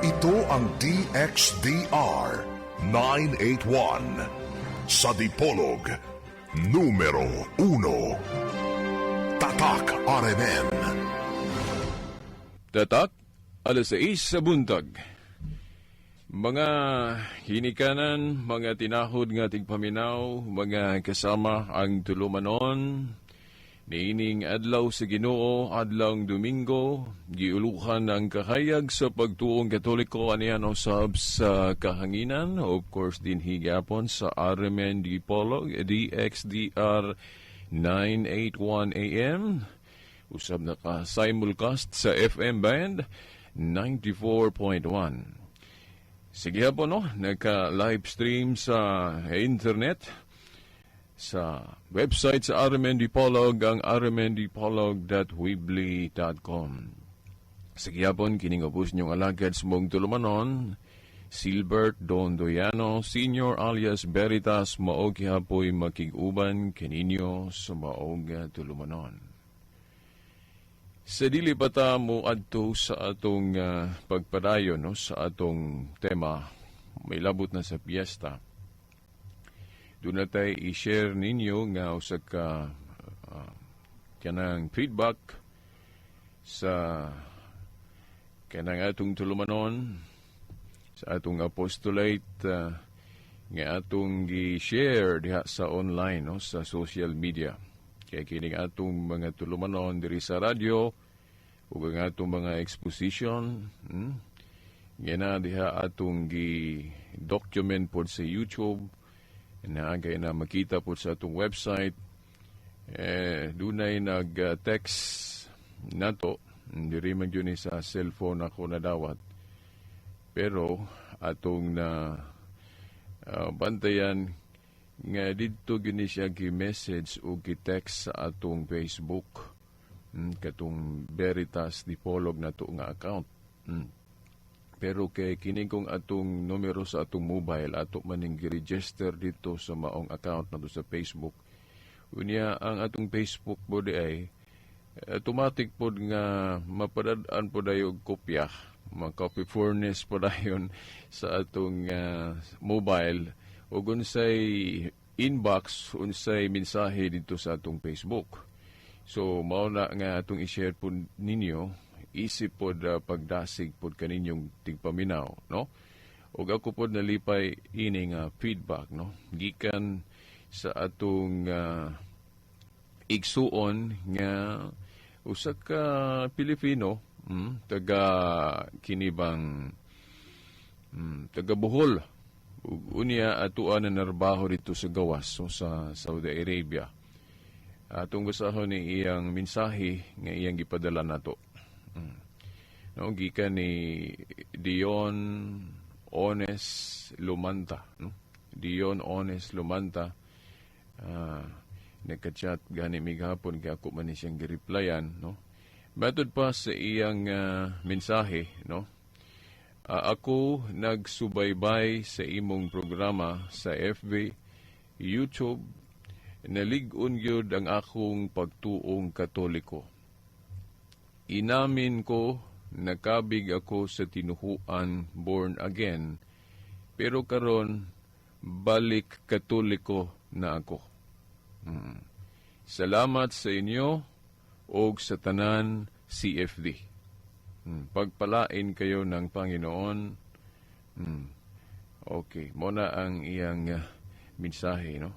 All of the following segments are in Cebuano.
Ito ang DXDR 981 sa Dipolog, numero 1. Tatak RMN. Tatak, alas 6 sa buntag. Mga hinikanan, mga tinahod nga tigpaminaw, mga kasama ang tulumanon, niining adlaw sa Ginoo, adlawng Domingo, giuluhan ang kahayag sa pagtuong Katoliko aniya usab sa kahanginan, of course dinhi gyapon sa RMN Dipolog, DXDR 981 AM, usab naka simulcast sa FM band 94.1. Sige po, no, naka-live stream sa internet, sa website sa RMN Dipolog, ang rmndipolog.weebly.com. Sa gihapon, kining ubos niyong alagad sa maong tulumanon, Silbert Dondoyano, Senior alias Veritas, mao gihapoy makig-uban kaninyo sa maong tulumanon. Sa dili pa ta mo adto sa atong pagpadayon, no, sa atong tema, may labot na sa piyesta. Doon na tayo i-share ninyo nga usa ka kanang feedback sa kanang atong tulumanon, sa atong apostolate nga atong gi-share diha sa online, no, sa social media. Kaya kining atong mga tulumanon diri sa radyo ug ang atong mga exposition, nga na diha atong gi-document pod sa YouTube na kay na makita pod sa atong website, eh dunay nag-text nato. Diri man gyud ni sa cellphone ako nadawat, pero atong na bantayan nga didto gyud ni siya gi-message o gi-text sa atong Facebook, katong Veritas Dipolog nato nga account. Pero kay kini kong atong numero sa atong mobile ato maning gi-register dito sa maong account nato sa Facebook, unya ang atong Facebook pod ay automatic pod nga mapadad-an pod ay og kopya, ma-copy furnace pod dayon sa atong mobile ug unsay inbox, unsay mensahe dito sa atong Facebook. So mao na nga atong i-share pod ninyo isip pod pagdasig pod kaninyong tigpaminaw, no? Ug ako pod nalipay ini nga feedback, no, gikan sa atong igsuon nga usa ka Pilipino, taga kinibang taga Bohol ug unya atoa na narbaho dito sa gawas, so sa Saudi Arabia. Atong basahon ni iyang mensahe nga iyang gipadala nato. No, gikan ni Dion Ones Lumanta, no? Dion Ones Lumanta, nagka-chat gani mi gahapon kay ako man ni siyang gireplyan, no? Matod pa sa iyang mensahe, no? Ako nagsubaybay sa imong programa sa FB, YouTube, nalig-on gyud ang akong pagtuong Katoliko. Inamin ko nakabig ako sa tinuhuan born again, pero karon balik Katoliko na ako. Salamat sa inyo og sa tanan CFD. Pagpalain kayo ng Panginoon. Okay, mao na ang iyang mensahe, no?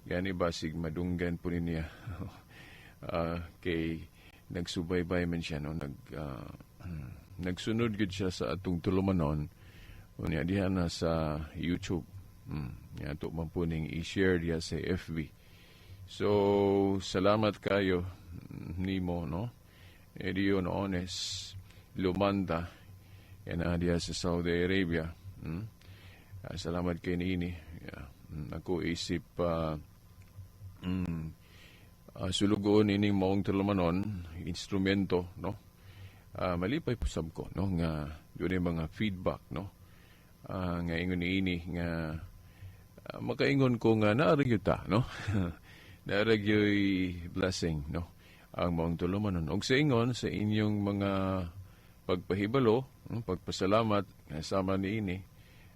Gani basig madunggan po niya. Kay nagsubaybay man siya, no? Nagsunod gud siya sa atong tulumanon. Unya diha na sa YouTube. Ato man po ning i-share diha sa FB. So, salamat kayo nimo, no? Edion Ones Lumanda yan na diha sa Saudi Arabia. Salamat kay niini. Yeah. Ako isip sulugoon ining maong tulumanon, instrumento, no? Malipay po sab ko, no, nga dunay mga feedback, no? Nga ingon niini nga makaingon ko nga naa ra gyud ta, no? Naa ra gyuy blessing, no? Ang maong tulumanon. Og sa ingon sa inyong mga pagpahibalo, Pagpasalamat sama niini,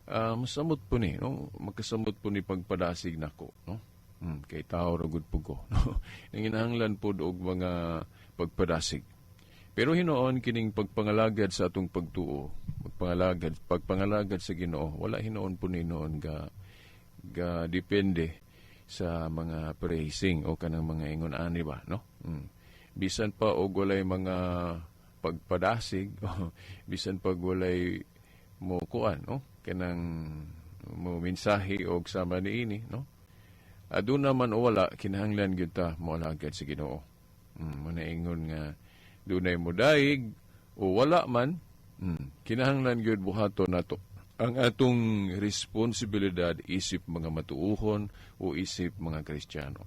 masamot po ni, no? Makasamot po ni pagpadasig nako, no? Kay tao ra gud po ko, no? Nanginahanglan pod og mga pagpadasig. Pero hinuon kining pagpangalagad sa atong pagtuo, pagpangalagad, pagpangalagad sa Ginoo, wala hinuon po ni noon ga depende sa mga praising o kanang mga ingon ani ba, no? Bisan pa og walay mga pagpadasig, bisan pag walay mo kuan, no? Kanang mo mensahe og sama niini, no? Aduna man o wala, kinahanglan gyud ta moalagad sa Ginoo. Mao ingon nga dunay modaig o wala man, kinahanglan gyud buhaton nato ang atong responsibilidad isip mga matuuhon o isip mga Kristiyano.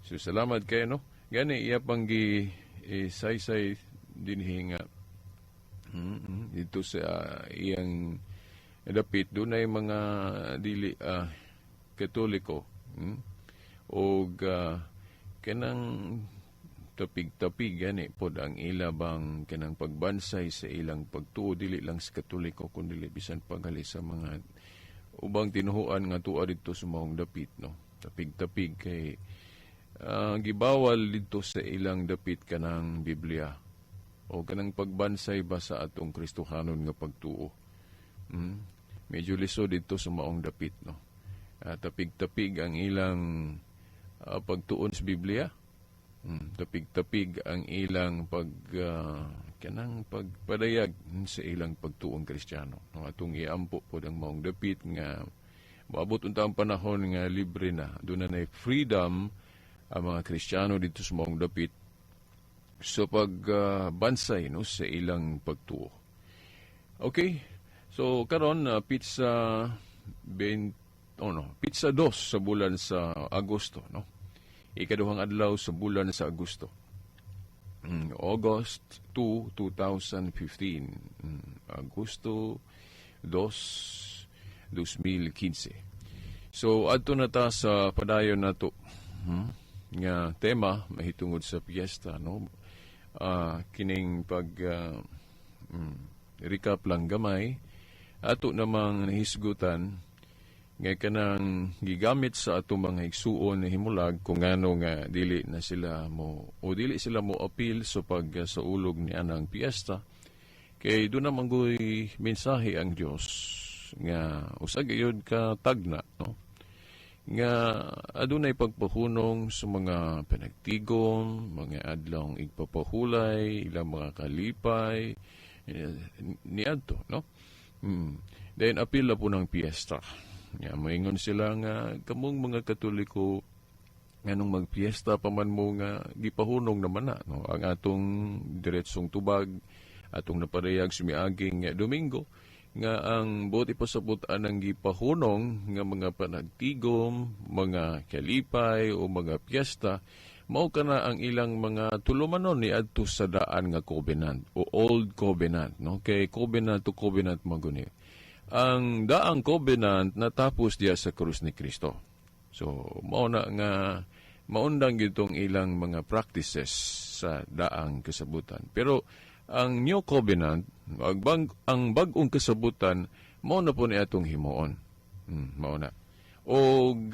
So salamat kayo, no? Gani iya pang gi saysay dinhi nga dito sa iyang dapit dunay mga dili Katoliko, og kanang tapig-tapig gani pod ang ila bang kanang pagbansay sa ilang pagtuo, dili lang sa Katoliko kundi bisan pagali sa mga ubang tinuhuan nga tuwa didto sa maong dapit, no? Tapig-tapig kay gibawal didto sa ilang dapit kanang Biblia o kanang pagbansay ba sa atong Kristohanon nga pagtuo. Medyo lisod didto sa maong dapit, no? Tapig-tapig ang ilang pagtuon sa Biblia. Tapig-tapig ang ilang pag kanang pagpadayag sa ilang pagtuong Kristiyano. No, atong iampo pod ang maong dapit nga moabot unta ang panahon nga libre na. Duna na freedom ang mga Kristiyano dito sa maong dapit sa pagbansay, no, sa ilang pagtuo. Okay. So karon petsa 20, oh no, petsa 2 sa bulan sa Agosto, no? Ikaduhang adlaw sa bulan sa Agosto. August 2, 2015. Agosto 2, 2015. So adto na ta sa padayon nato nga tema mahitungod sa piyesta, no? Kining pag recap lang gamay, ato namang nahisgutan nga kanang gigamit sa atong mga igsuon na himulag kung ngano nga dili na sila mo o dili sila mo apil sa pag sa ulog ni anang piyesta, kay duna man goy mensahe ang Dios nga usa gayud ka tagna, no, nga adunay pagpahunong sa mga panagtigom, mga adlawng igpapahulay, ilang mga kalipay niadto, no? Then apil na po ng piyesta. Nga moingon sila nga kamong mga Katoliko, nganong magpiesta pa man mo nga gipahunong naman na, no? Ang atong diretsong tubag, atong naparehag sa miaging Domingo nga ang buot ipasabot anang gipahunong nga mga panagtigom, mga kalipay o mga piyesta, mao kana ang ilang mga tulumanon ni adto sa daan nga covenant o old covenant, no? Kay covenant to covenant maguni. Ang daang covenant natapos diya sa krus ni Kristo. So mao na nga maundang gitong ilang mga practices sa daang kasabutan. Pero ang new covenant, ang bag-ong kasabutan, mao na po ni atong himuon. Mao na. Og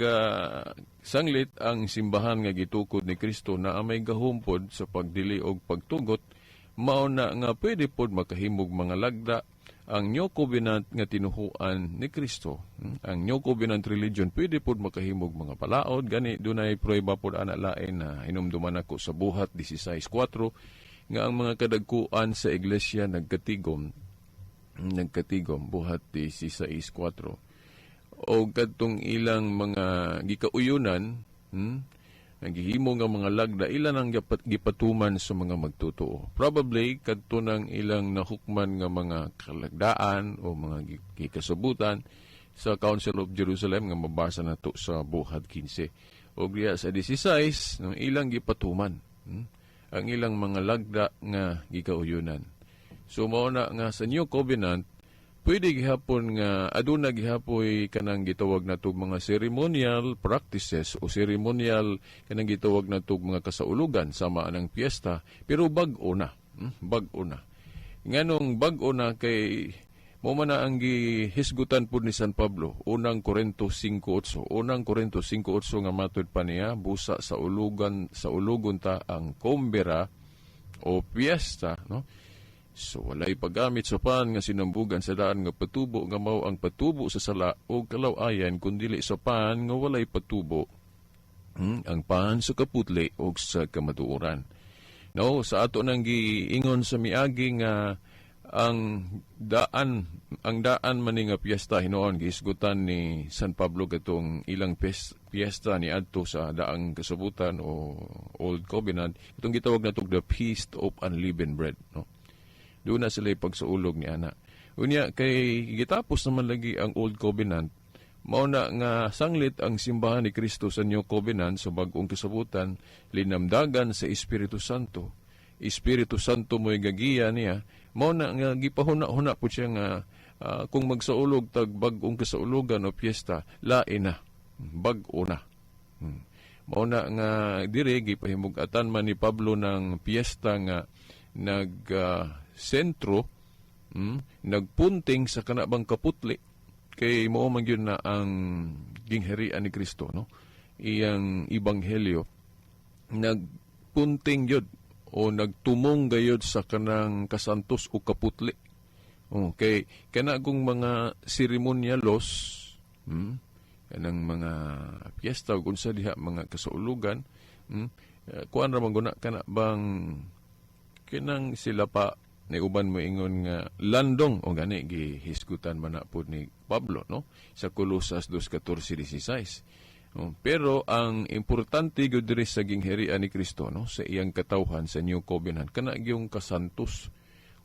sanglit ang simbahan nga gitukod ni Kristo na may gahumpod sa pagdili og pagtugot, mao na nga pwede pod makahimog mga lagda ang New Covenant nga tinuhuan ni Kristo. Ang New Covenant religion pwede pod makahimog mga palaod, gani dunay prueba pod ana lain na hinumduman ako sa Buhat 16:4 nga ang mga kadagkuan sa iglesia nagkatigom, nagkatigom, Buhat 16:4, o kadtong ilang mga gikauyunan, nagihimo nga mga lagda, ilan ang gipatuman sa mga magtutoo. Probably kadto nang ilang nahukman nga mga kalagdaan o mga gikasabutan sa Council of Jerusalem nga mabasa nato sa Buhat 15. O diya sa 16, nang ilang gipatuman, ang ilang mga lagda nga gikauyunan. So mao na nga sa New Covenant, pwede gihapon nga aduna gihapoy kanang gitawag natog mga ceremonial practices o ceremonial kanang gitawag natog mga kasaulugan sama anang piyesta, pero bag-o na, bag-o na. Nganong bag-o na? Kay mo man na ang gihisgutan pud ni San Pablo, Unang Korinto 5:8, Unang Korinto 5:8, nga matud pa niya, busa sa ulugan, sa ulugon ta ang kumbira o piyesta, no? So walay paggamit sa pan nga sinambugan sa daan nga patubo, nga mao ang patubo sa sala o kalaw-ayan, kun dili sa pan nga walay patubo, ang pan sa kaputli o sa kamatuoran, no? Sa ato nang giingon sa miagi nga ang daan man nga piyesta hinuon, gihisgutan ni San Pablo katong ilang piyesta ni adto sa daang kasabutan o Old Covenant, itong gitawag nato the Feast of Unleavened Bread, no? Doon na sila pagsaulog ni ana. Unya kay gitapos naman lagi ang Old Covenant, mao na nga sanglit ang simbahan ni Kristo sa New Covenant, sa bag-ong kasabutan, linamdagan sa Espiritu Santo. Espiritu Santo mo'y gagiya niya. Mao na nga gipahuna-huna po siya nga kung magsaulog tag bag-ong kasaulugan o piyesta, lain na, bag-o na. Mao na nga dire gipahimug-atan man ni Pablo ng piyesta nga nag sentro, nagpunting sa kanabang kaputli, kay mao man gyud na ang gingharian ni Kristo, no? Iyang ebanghelyo nagpunting gyud o nagtumong gayod sa kanang kasantos o kaputli. Okay, kana kung mga seremonyalos, kanang mga piyesta ug unsa diha mga kasaulugan, kuan ra man guna kana bang kinang sila pa ni uban mo ingon nga landong o gani gihisgutan man na pud ni Pablo, no, sa Colosas 2:14-16. Oh, pero ang importante gyud diri sa gingharian ni Kristo, no, sa iyang katawhan sa New Covenant, kana gyung kasantos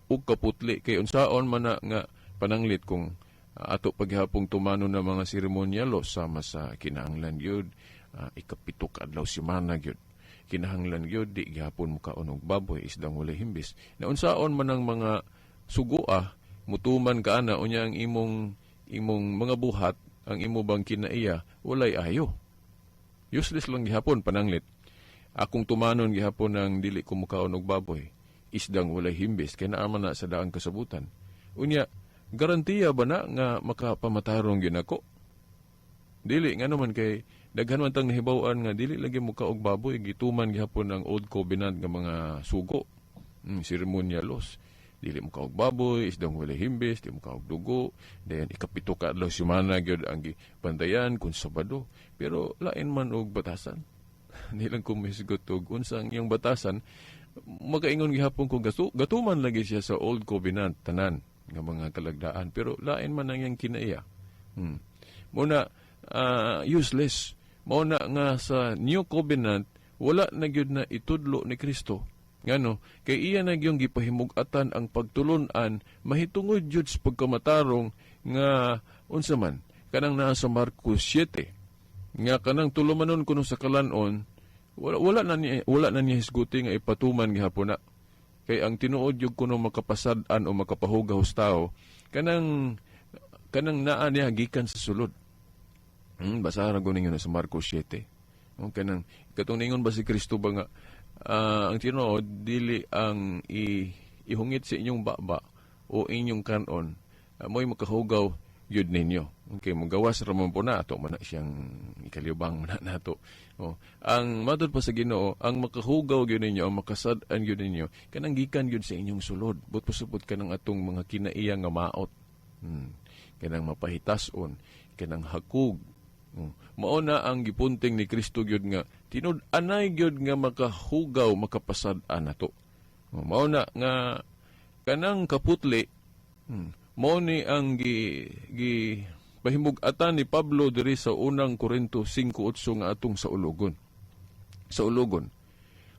ug kaputli, kay unsaon man na nga pananglit kung ato paghapong tumano na mga seremonyalo sama sa kinahanglan gyud ikapito ka adlaw semana gyud, kinahanglan gyud di gihapon mukaon og baboy, isdang walay himbis, na unsaon man ang mga sugua, mutuman ka ana, unya ang imong mga buhat, ang imo bang kinaiya walay ayo, useless lang gihapon. Pananglit akong tumanon gihapon ang dili ko mukaon og baboy, isdang walay himbis, kay naa man na sa daang kasabutan, unya garantiya ba na nga makapamatarong gyud ako? Dili. Ngano man? Kay daghan man tang nahibaw-an nga dili lagi mo og baboy, gituman gihapon ang Old Covenant nga mga sugo, seremonyalos, dili mo kaog baboy, isdang walay himbis, di mo kaog dugo, then ikapito ka adlaw semana gyud ang gibantayan kung Sabado. Pero lain man og batasan. Di lang ko mahisgot og unsa ang iyang batasan, makaingon gihapon ko gatuman lagi siya sa Old Covenant tanan nga mga kalagdaan, pero lain man ang iyang kinaiya. Muna useless. Mao na nga sa New Covenant wala na gyud na itudlo ni Kristo. Ngano? Kay iya na gyud gipahimug-atan ang pagtulon-an mahitungod jud sa pagkamatarong nga unsa man kanang naa sa Marcos 7, nga kanang tulumanon kuno sa kalan-on, wala na niya hisguti nga ipatuman gihapon na, kay ang tinuod jud kuno makapasad-an o makapahugaw sa tao kanang naa niya gikan sa sulod. Basahan ko ninyo na sa Marcos 7. Okay, kanang katong ningon ba si Kristo ba nga ang tinuod dili ang ihungit sa inyong baba o inyong kanon mo'y makahugaw yun ninyo. Okay, mugawas ra man po na ato man na siyang ikalibang man na nato. Oh, ang matod pa sa Ginoo, ang makahugaw gyud ninyo, ang makasad-an gyud ninyo, kanang gikan gyud sa inyong sulod. But pasupot kanang atong mga kinaiya nga maot. Kanang mapahitason, kanang hakug. Oh. Mao na ang gipunting ni Kristo gyud nga tinud-anay gyud nga makahugaw, makapasad-an nato. Oh, mao na nga kanang kaputli, mao ni ang gi pahimug-atan ni Pablo diri sa Unang Korinto 5:8 nga atong sa ulugon. Sa ulugon.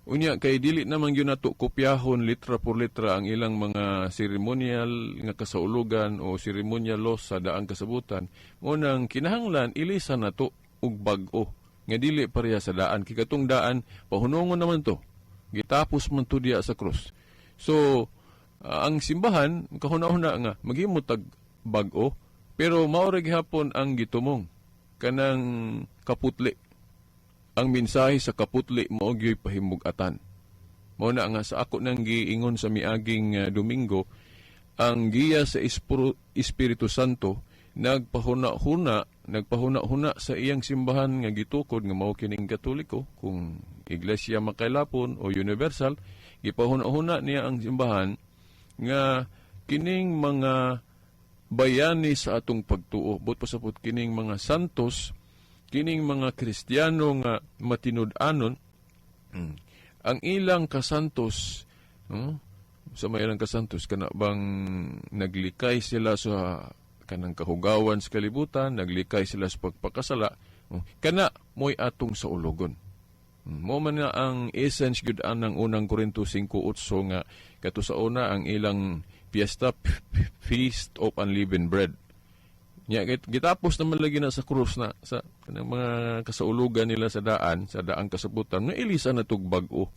Unya kay dili naman gyud nato kopyahon litra por litra ang ilang mga seremonial nga kasaulugan o seremonial laws sa daang kasabutan. Mo nang kinahanglan ilisan nato og bag-o nga dili pareha sa daan, kay katong daan pahunongon naman to. Gitapos man to diya sa krus. So ang simbahan kahuna-huna nga maghimo tag bag-o, pero mao ra gihapon ang gitumong kanang kaputli. Ang mensahe sa kaputli mao gyoy pahimug-atan. Mao na nga sa ako nang giingon sa miaging Domingo. Ang giya sa Espiritu Santo nagpahuna-huna sa iyang simbahan nga gitukod nga mao kining Katoliko, kung Iglesia Makailapon o Universal, gipahuna-huna niya ang simbahan nga kining mga bayani sa atong pagtuo, buot pasabot kining mga santos, kining mga Kristiyano nga matinud-anon, ang ilang kasantos, no? Sa may ilang kasantos, kana bang naglikay sila sa kanang kahugawan sa kalibutan, naglikay sila sa pagpakasala, oh, kana mo'y atong saulugon. Mo man nga ang essence gyud anang Unang Korinto 5:8 nga kato sa una ang ilang piyesta, Feast of Unleavened Bread. Nya gitapos naman lagi na sa krus na sa kanang mga kasaulugan nila sa daan, sa daang kasabutan, nga ilisa na tug bag-o.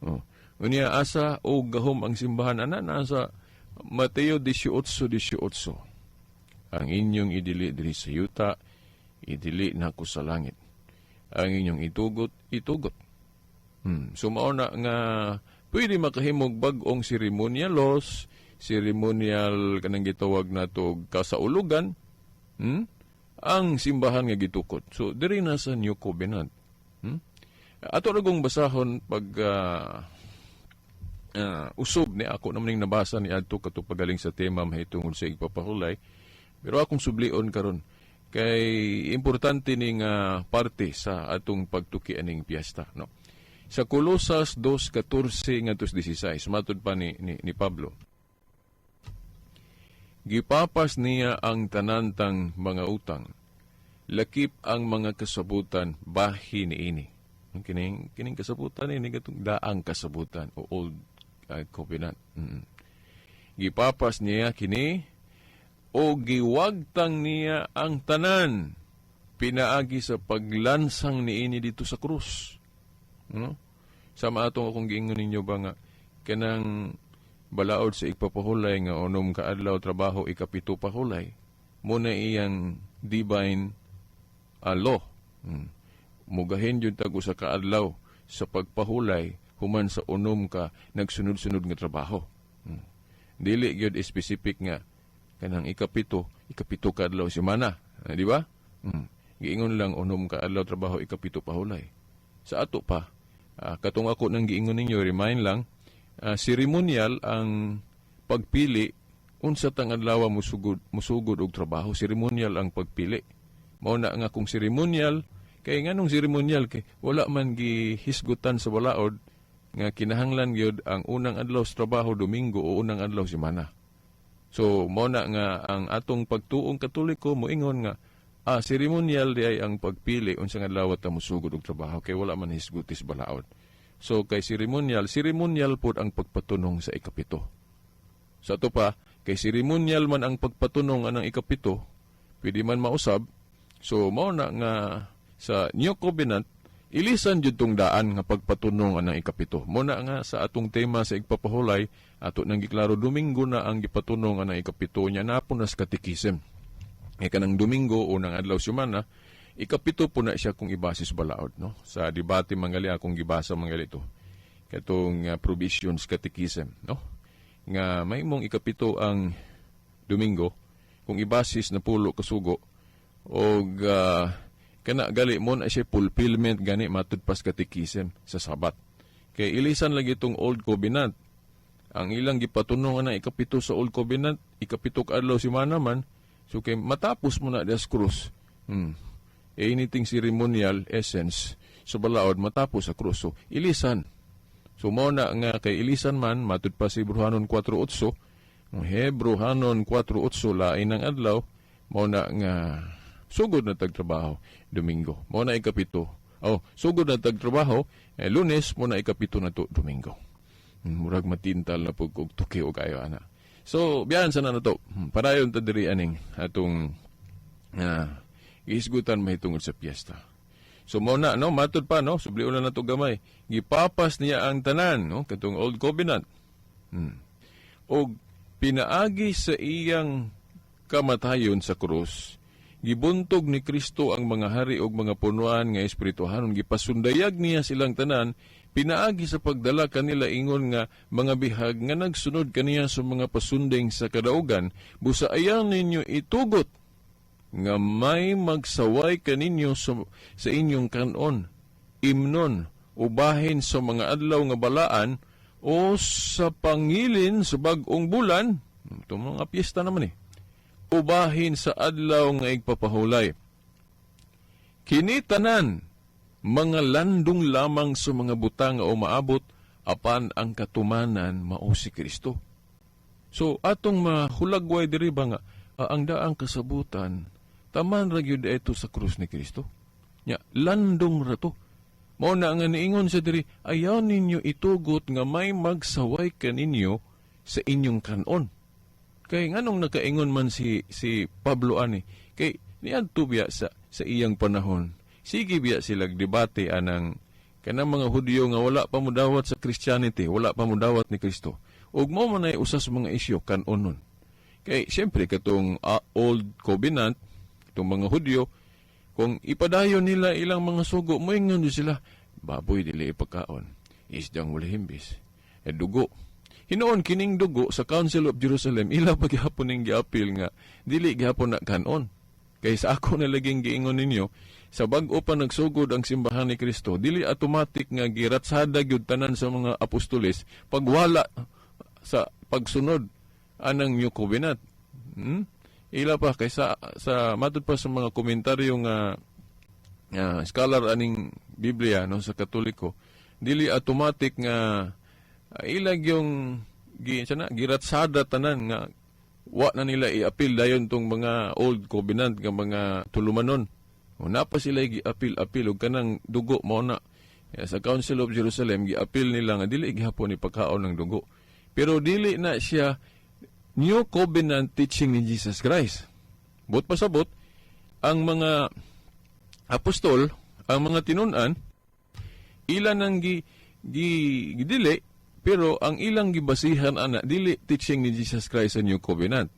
Oh. Unya asa og gahom ang simbahan ana na sa Mateo 18:18. Ang inyong idili diri sa yuta, idili nako sa langit. Ang inyong itugot, itugot. So mao na nga pwede makahimog bag-ong ceremonial laws, ceremonial kanang gitawag nato kasaulugan, ang simbahan nga gitukod. So diri na sa New Covenant. Ato ra gong basahon pag usob ni ako naman ning nabasa ni adto kato pagaling sa tema mahitungod sa igpapahulay. Pero akong sublion karon kay importante ni nga parte sa atong pagtuki aning piyesta, no. Sa Kolosas 2:14 ngadto 16, matud pa ni Pablo. Gipapas niya ang tanantang mga utang, lakip ang mga kasabutan bahin niini. Ang kining kasabutan ini katong daang kasabutan o Old Covenant. Gipapas niya kini o giwagtang niya ang tanan pinaagi sa paglansang niini dito sa krus. No? Sama atong akong giingon ninyo ba nga kanang balaod sa igpapahulay nga 6 ka adlaw trabaho, ikapito pahulay mo na iyang divine law. Mugahin jud tag usa ka adlaw sa pagpahulay human sa 6 ka nagsunod-sunod nga trabaho. Dili gyud specific nga kanang ikapito ka adlaw semana, di ba? Giingon lang 6 ka adlaw trabaho, ikapito pahulay. Sa ato pa, katong ako nang giingon ninyo, remind lang, ceremonial ang pagpili unsa tang adlaw musugod og trabaho, ceremonial ang pagpili. Mao na nga kung ceremonial kay nganong ceremonial kay wala man gihisgutan sa balaod nga kinahanglan gyud ang unang adlaw sa trabaho Domingo o unang adlaw semana. So mao na nga ang atong pagtuong Katoliko moingon nga ceremonial di ay ang pagpili unsang adlaw ta mosugod og trabaho kay wala man hisgutis balaod. So kay ceremonial, ceremonial pod ang pagpatunong sa ikapito. Sa ato pa, kay ceremonial man ang pagpatunong anang ikapito, pwede man mausab. So mao na nga sa New Covenant ilisan jud tong daan nga pagpatunong anang ikapito. Mo na nga sa atong tema sa igpapahulay, ato nang giklaro Domingo na ang gipatunong anang ikapito nya na po nas katikisem. E kanang Domingo, unang adlaw semana, ikapito po na siya kung ibasis balaod, no? Sa debate mangali akong gibasa mangali to. Katong provisions catechism, no? Nga may mong ikapito ang Domingo kung ibasis na pulo kasugo og kana gali mo na siya fulfillment gani matud pas catechism sa Sabat. Kay ilisan lagi itong Old Covenant. Ang ilang gipatunong na ikapito sa Old Covenant, ikapito ka adlaw semana man, so kay matapos mo na das krus. Anything ceremonial essence sa balaod matapos sa krus. So, ilisan. So mao na nga kay ilisan man matud pa si Hebreohanon 4:8, ang Hebreohanon 4:8, lain ang adlaw, mao na nga sugod na tagtrabaho Domingo. Mao na ikapito. Oh, sugod na tagtrabaho Lunes, mo na ikapito na to Domingo. Murag matintal na pug og tuki og ayo ana. So, biyahan sa na to. Padayon ta diri aning atong gihisgutan mahitungod sa piyesta. So mao na, no, matud pa, no, sublion na nato gamay. Gipapas niya ang tanan, no, katong Old Covenant. Og pinaagi sa iyang kamatayon sa krus, gibuntog ni Kristo ang mga hari og mga punuan nga espirituhanon, gipasundayag niya silang tanan. Pinaagi sa pagdala kanila ingon nga mga bihag nga nagsunod kaniya sa mga pasunding sa kadaugan, busa ayaw ninyo itugot nga may magsaway kaninyo sa inyong kanon, imnon, ubahin sa mga adlaw nga balaan o sa pangilin sa bag-ong bulan, itong mga piyesta naman eh, ubahin sa adlaw nga igpapahulay. Kini tanan, mga landong lamang sa mga butang nga umaabot, apan ang katumanan mao si Kristo. So atong mahulagway diri ba nga ang daang kasabutan taman ra gyud ito sa krus ni Kristo. Nya landong ra to. Mao na nga niingon sa diri, ayaw ninyo itugot nga may magsaway kaninyo sa inyong kanon. Kay nganong nakaingon man si Pablo ani? Kay niadto biya sa iyang panahon. Sige biya sila debate anang kanang mga Hudyo nga wala pa mudawat sa Christianity, wala pa mudawat ni Kristo. Ug mao man ay usa sa mga isyu kanonon. Kay siyempre katong Old Covenant, itong mga Hudyo, kung ipadayon nila ilang mga sugo, moingon sila, baboy dili ipakaon, isdang wala himbis, e dugo. Hinuon kining dugo sa Council of Jerusalem, ila pa gihapon ning giapil nga dili gihapon na kanon. Kay sa ako na laging giingon ninyo, sa bag-o pa nagsugod ang simbahan ni Kristo, dili automatic nga giratsada gyud tanan sa mga apostoles pagwala sa pagsunod anang New Covenant. Ila pa kay sa matud pa sa mga komentaryo nga scholar aning Biblia, no, sa Katoliko, dili automatic nga ilag yung gi sana giratsada tanan nga wa na nila i-appeal dayon tong mga Old Covenant nga mga tulumanon. O napa sila gi-appeal-appeal og kanang dugo mao na. Ya, sa Council of Jerusalem gi-appeal nila nga dili gihapon ipakaon ng dugo. Pero dili na siya New Covenant teaching ni Jesus Christ. Buot pasabot, ang mga apostol, ang mga tinunan, ilan ang gi, gi, gidili, pero ang ilang gibasihan ana dili teaching ni Jesus Christ sa New Covenant.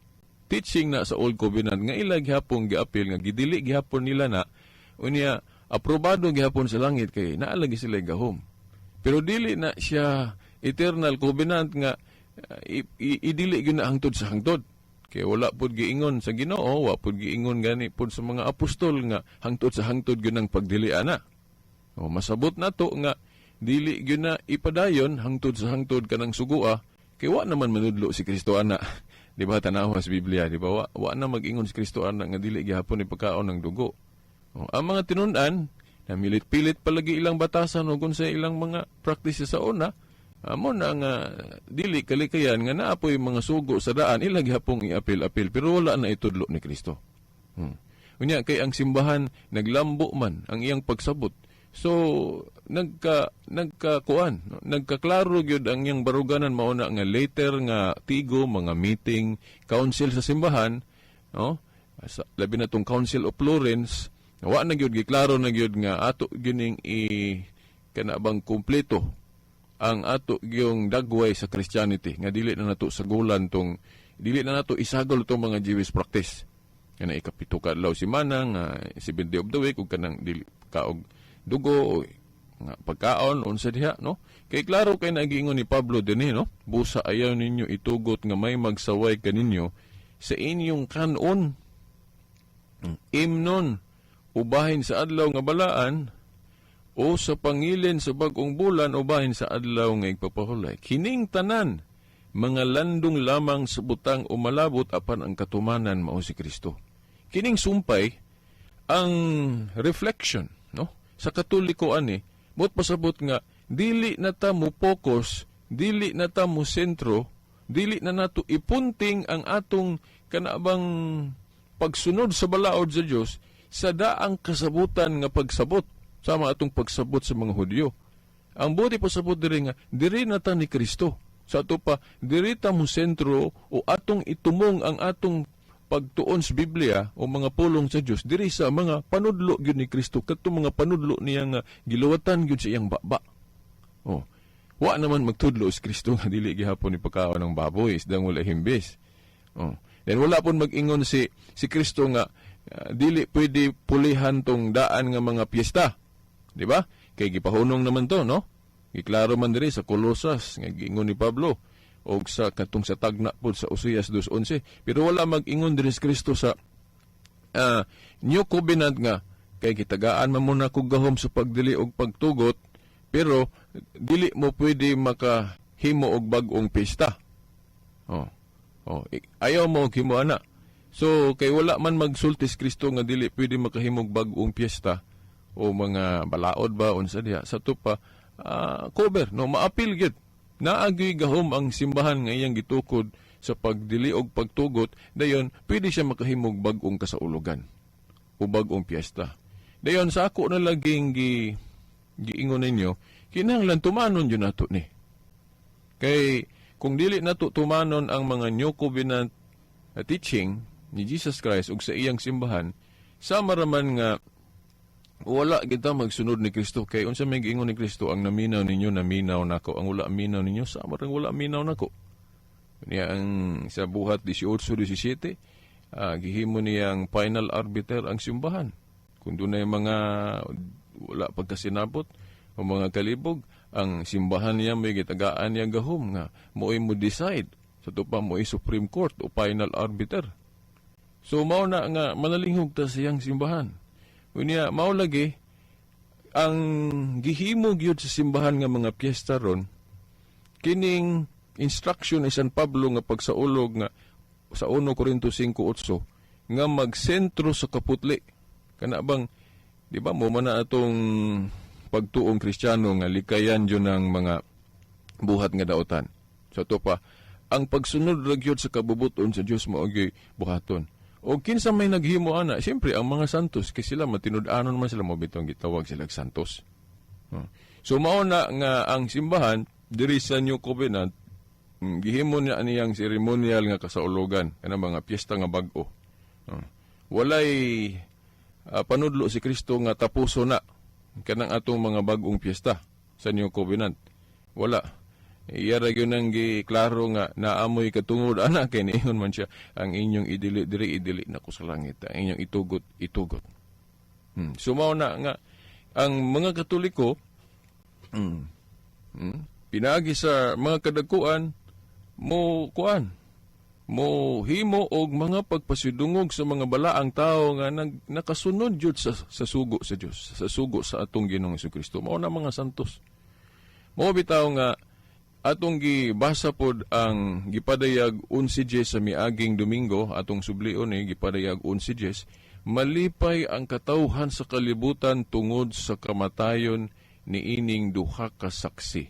Teaching na sa Old Covenant nga ila gihapon giapil nga gidili gihapon nila na, unya aprobado gihapon sa langit kay naa lagi sila gahom. Pero dili na siya eternal covenant nga idili gyud na hangtod sa hangtod. Kay wala pud giingon sa Ginoo, wa pud giingon gani pud sa mga apostol nga hangtod sa hangtod gyud ang pagdili ana. O masabot na to nga dili gyud na ipadayon hangtod sa hangtod kanang sugua kay wa naman manudlo si Kristo ana. Di ba, tanawa sa Biblia, di ba? Wa na mag-ingon si Kristo ana nga dili gihapon ipakaon ng dugo. O, ang mga tinun-an namilit-pilit palagi ilang batasan o kung sa ilang mga practice sa una, amo na nga dili kalikayan nga naapoy mga sugo sa daan ila gihapong iapil-apil, pero wala na itudlo ni Kristo. Unya kay ang simbahan naglambo man ang iyang pagsabot. So nagka kuan, no? Nagkaklaro gyud ang iyang baruganan, mao na nga later nga tigo mga meeting council sa simbahan, no? Sa, labi na tong Council of Florence, wa na gyud giklaro na gyud nga ato gining i kana bang kumpleto ang ato gyung dagway sa Christianity nga dili na nato sagulan tong, dili na nato isagol tong mga Jewish practice nga na ikapito ka adlaw semana, nga seventh day of the week, ug kanang dili kaog dugo o nga pagkaon unsa diha, no? Kay klaro kay nagiingon ni Pablo dinhi, no, busa ayaw ninyo itugot nga may magsaway kaninyo sa inyong kanon, imnon, ubahin sa adlaw nga balaan o sa pangilin sa bag-ong bulan, ubahin sa adlaw nga igpapahulay. Kining tanan mga landong lamang sa butang umalabot, apan ang katumanan mao si Kristo. Kining sumpay ang reflection, no, sa Katoliko ani, buot pasabot nga dili na ta mo focus, dili na ta mo sentro, dili na nato ipunting ang atong kanabang pagsunod sa balaod sa Dios sa daang kasabutan nga pagsabot sama atong pagsabot sa mga Hudyo. Ang buti pasabot diri nga diri na ta ni Kristo. Sa ato pa diri ta mo sentro o atong itumong ang atong pagtuon sa Biblia o mga pulong sa Dios diri sa mga panudlo gyud ni Kristo, kadtong mga panudlo niya nga giluwatan gyud sa iyang baba. Oh. Wa naman magtudlo si Kristo nga dili gihapon ni pagkaon ng baboy, isdang wala himbis. Oh. Then wala pon mag-ingon si Kristo nga dili pwede pulihan tong daan nga mga piyesta. Di ba? Kay gipahunong naman to, no? Giklaro man diri sa Colosas nga giingon ni Pablo og sa katong sa tagna pod sa Oseas 2:11. Pero wala mag-ingon diri si Kristo sa New Covenant nga kay gitagaan man mo na kog gahom sa pagdili og pagtugot, pero dili mo pwede makahimo og bag-ong pista. Oh. Oh, ayaw mo og himo ana. So kay wala man magsulti si Kristo nga dili pwede makahimog bag-ong piyesta o mga balaod ba unsa diha sa tupa cover, no, maapil gyud. Naagyoy gahom ang simbahan nga iyang gitukod sa pagdili og pagtugot, dayon pwede siya makahimog bag-ong kasaulugan o bag-ong piyesta. Dayon sa ako na laging giingon ninyo, kinahanglan tumanon yun nato ni. Kay kung dili nato tumanon ang mga New Covenant teaching ni Jesus Christ ug sa iyang simbahan, sama raman nga wala kita magsunod ni Kristo. Kay unsa may giingon ni Kristo? "Ang naminaw ninyo, naminaw nako. Ang wala minaw ninyo, sama rang wala minaw nako." Niya ang sa Buhat 18:17, gihimo niyang final arbiter ang simbahan. Kung dunay mga wala pagkasinabot o mga kalibog, ang simbahan niya may gitagaan niya gahom nga mo'y mo decide sa tupa, mo'y Supreme Court o final arbiter. So mao na nga manalinghog ta sa iyang simbahan. Unya mao lagi ang gihimo gyud sa simbahan nga mga piyesta ron, kining instruction ni San Pablo nga pagsaulog nga sa 1 Corinto 5:8 nga magsentro sa kaputli. Kana bang, di ba, mo man na atong pagtuong Kristiyano nga likayan jud ng mga buhat nga daotan. Sa to pa, ang pagsunod ra gyud sa kabubuton sa Dios mao gyud buhaton. O kinsa may naghimo ana? Siyempre ang mga santos, kay sila matinud-anon man sila, mo bitong gitawag sila santos. Oh. So mao na nga ang simbahan diri sa New Covenant, gihimo niya niyang ceremonial nga kasaulugan, kanang mga piyesta nga bag-o. Oh. Walay panudlo si Kristo nga tapuso na kanang atong mga bag-ong piyesta sa New Covenant. Wala. Iya ra gyud nang giklaro nga naamoy katungod ana, kay niingon man siya, "Ang inyong idili diri, idili nako sa langit, ang inyong itugot, itugot." So mao na nga ang mga Katoliko, pinaagi sa mga kadakuan mo kuan mo himo og mga pagpasidungog sa mga balaang tao nga nakasunod jud sa sugo sa Dios, sa sugo sa atong Ginoong Kristo. Mao na mga santos. Mao bitaw nga atong gibasa pod ang gipadayag 11 sa miaging Domingo, atong sublion ni gipadayag 11: malipay ang katawhan sa kalibutan tungod sa kamatayon ni ining duha ka saksi.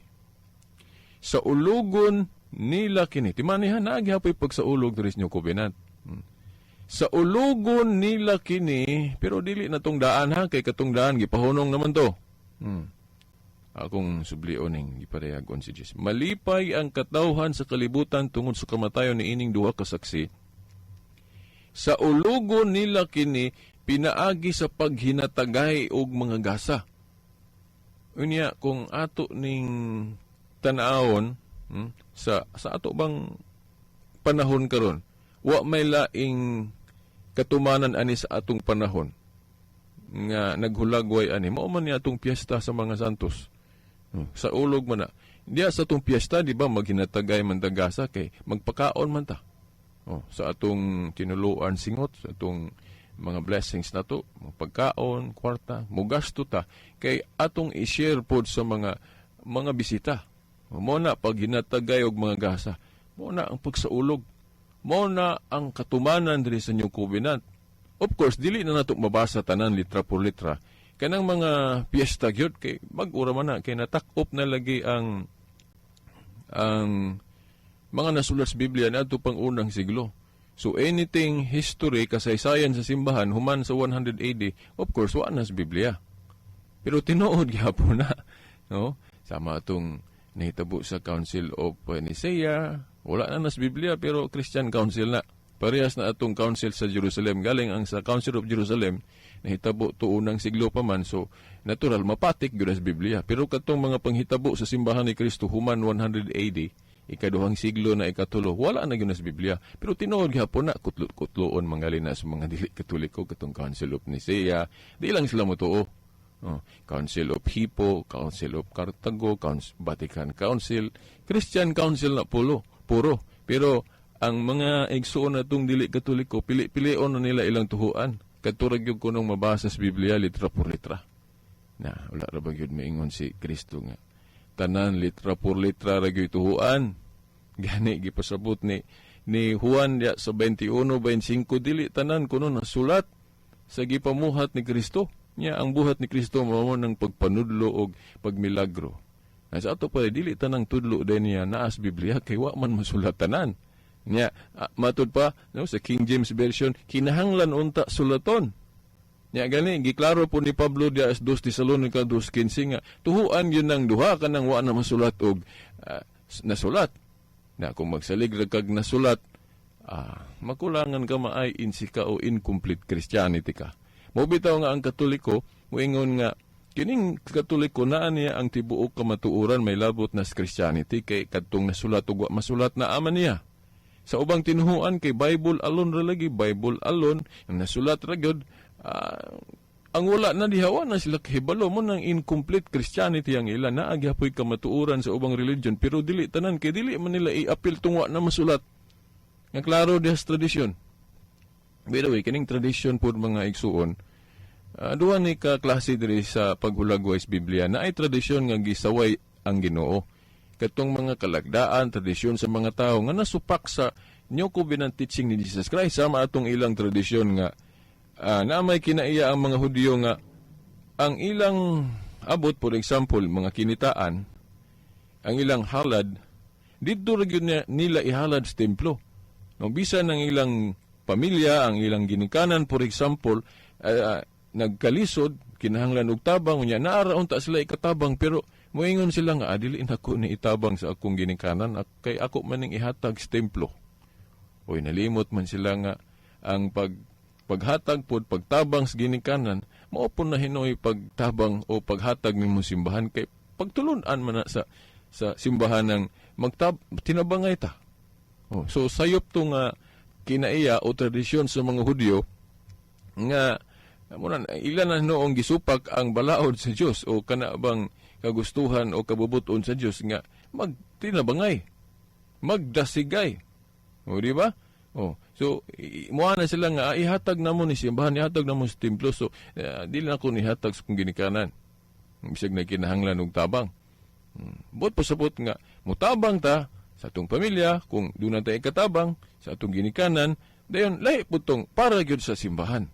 Sa ulugon nila kini. Timanihan na gihapoy pagsaulog diri sa New Covenant. Sa ulugon nila kini, pero dili na tong daan ha, kay katong daan gipahunong naman to. Akong sublion ning gipadayag 11. Malipay ang katawhan sa kalibutan tungod sa kamatayon ni ining duha ka saksi. Sa ulugon nila kini pinaagi sa paghinatagay og mga gasa. Unya kung ato ning tan-awon, sa ato bang panahon karon, wa may laing katumanan ani sa atong panahon nga naghulagway ani. Mao man ni atong piyesta sa mga santos. Sa ulog man na. Diya sa atong piyesta, di ba, maghinatagay man tagasa kay magpakaon man ta. Oh, sa atong tinuluan singot, sa atong mga blessings na to, mga pagkaon, kwarta, mugasto ta kay atong i-share pod sa mga bisita. Mo na pag hinatagay og mga gasa. Mo na ang pagsaulog. Mo na ang katumanan diri sa New Covenant. Of course, dili na nato mabasa tanan litra por litra. Kanang mga piyesta gyud kay bag-o ra man na, kay natakop na lagi ang mga nasulat sa Biblia na pang unang siglo. So anything history, kasaysayan sa simbahan human sa 100 AD, of course wa na sa Biblia. Pero tinuod gyapon na, no? Sama atong nahitabo sa Council of Nicaea, wala na sa Biblia pero Christian Council na. Parehas na atong Council sa Jerusalem. Galing ang sa Council of Jerusalem, nahitabo to unang siglo pa man, so natural mapatik gyud sa Biblia. Pero katong mga panghitabo sa simbahan ni Kristo human 100 AD, ikaduhang siglo na, ikatulo, wala na gyud sa Biblia. Pero tinuod gihapon na kutlo-kutloon mangali na sa mga dili Katoliko katong Council of Nicaea. Di lang sila motuo. Oh, Council of Hippo, Council of Cartago, Council, Vatican Council, Christian Council na pulo, puro. Pero ang mga igsuon natong dili Katoliko, pili-pilion na nila ilang tuhuan. Kadto ra gyud kunong mabasa sa Biblia litra por litra. Na, wala ra ba gyud maingon si Kristo nga tanan litra por litra ra gyud tuhuan? Gani gipasabot ni Juan ya sa 21:25, dili tanan kuno nasulat sa gipamuhat ni Kristo. Nya ang buhat ni Kristo mao ng pagpanudlo og pagmilagro. Na sa ato pa, dili tanang tudlo din niya naa sa Biblia kay wa man masulat tanan. Nya matud pa, no, sa King James Version, kinahanglan unta sulaton. Nya gani giklaro po ni Pablo diya sa 2 Tesalonica 2:15 nga tuhuan yun ng duha kanang wa na masulat og nasulat. Na kung magsalig ra kag nasulat, makulangan ka, maay insi ka o incomplete Christianity ka. Mo bitaw nga ang Katoliko moingon nga kining Katoliko naa niya ang tibuok kamatuoran may labot na sa Christianity kay kadtong nasulat ug wa masulat naa man niya. Sa ubang tinuhuan kay Bible alone ra lagi, Bible alone, ang nasulat ra gyud, ang wala na diha wa na sila kahibalo. Mo nang incomplete Christianity ang ila. Naa gyapoy kamatuoran sa ubang religion pero dili tanan kay dili man nila i-appeal tungwa na masulat. Nga klaro diha sa tradisyon. By the way, kining tradisyon pod, mga igsuon, duha ni ka klase diri sa paghulagway sa Biblia. Na ay tradisyon nga gisaway ang Ginoo. Katong mga kalagdaan, tradisyon sa mga tao nga nasupak sa New Covenant teaching ni Jesus Christ, sama atong ilang tradisyon nga na may kinaiya ang mga Hudyo nga ang ilang abot, for example, mga kinitaan, ang ilang halad, didto ra gyud nila ihalad sa templo. No, bisan ang ilang pamilya, ang ilang ginikanan, for example, nagkalisod, kinahanglan og tabang, unya naa ra unta sila ikatabang, pero moingon sila nga, "Dili nako ni itabang sa akong ginikanan kay ako man ning ihatag sa templo." Oy, nalimot man sila nga ang paghatag pod, pagtabang sa ginikanan, mao po na hinoy pagtabang o paghatag nimo simbahan kay pagtulun-an man na sa simbahan ng magtab tinabangay ta. Oh, so sayop to nga kinaiya o tradisyon sa mga Hudyo nga muna ila na noong gisupak ang balaod sa Dios o kana bang kagustuhan o kabubuton sa Dios nga magtinabangay, magdasigay. O, di ba? Oh, so muha na sila nga ihatag namo ni simbahan, ihatag namo sa templo. So dili na ko nihatag sa kong ginikanan. Bisag na kinahanglan og tabang. Buot pasabot nga mutabang ta sa atong pamilya kung doon na tayo ikatabang sa atong ginikanan, dayon lahi po tong para gyud sa simbahan.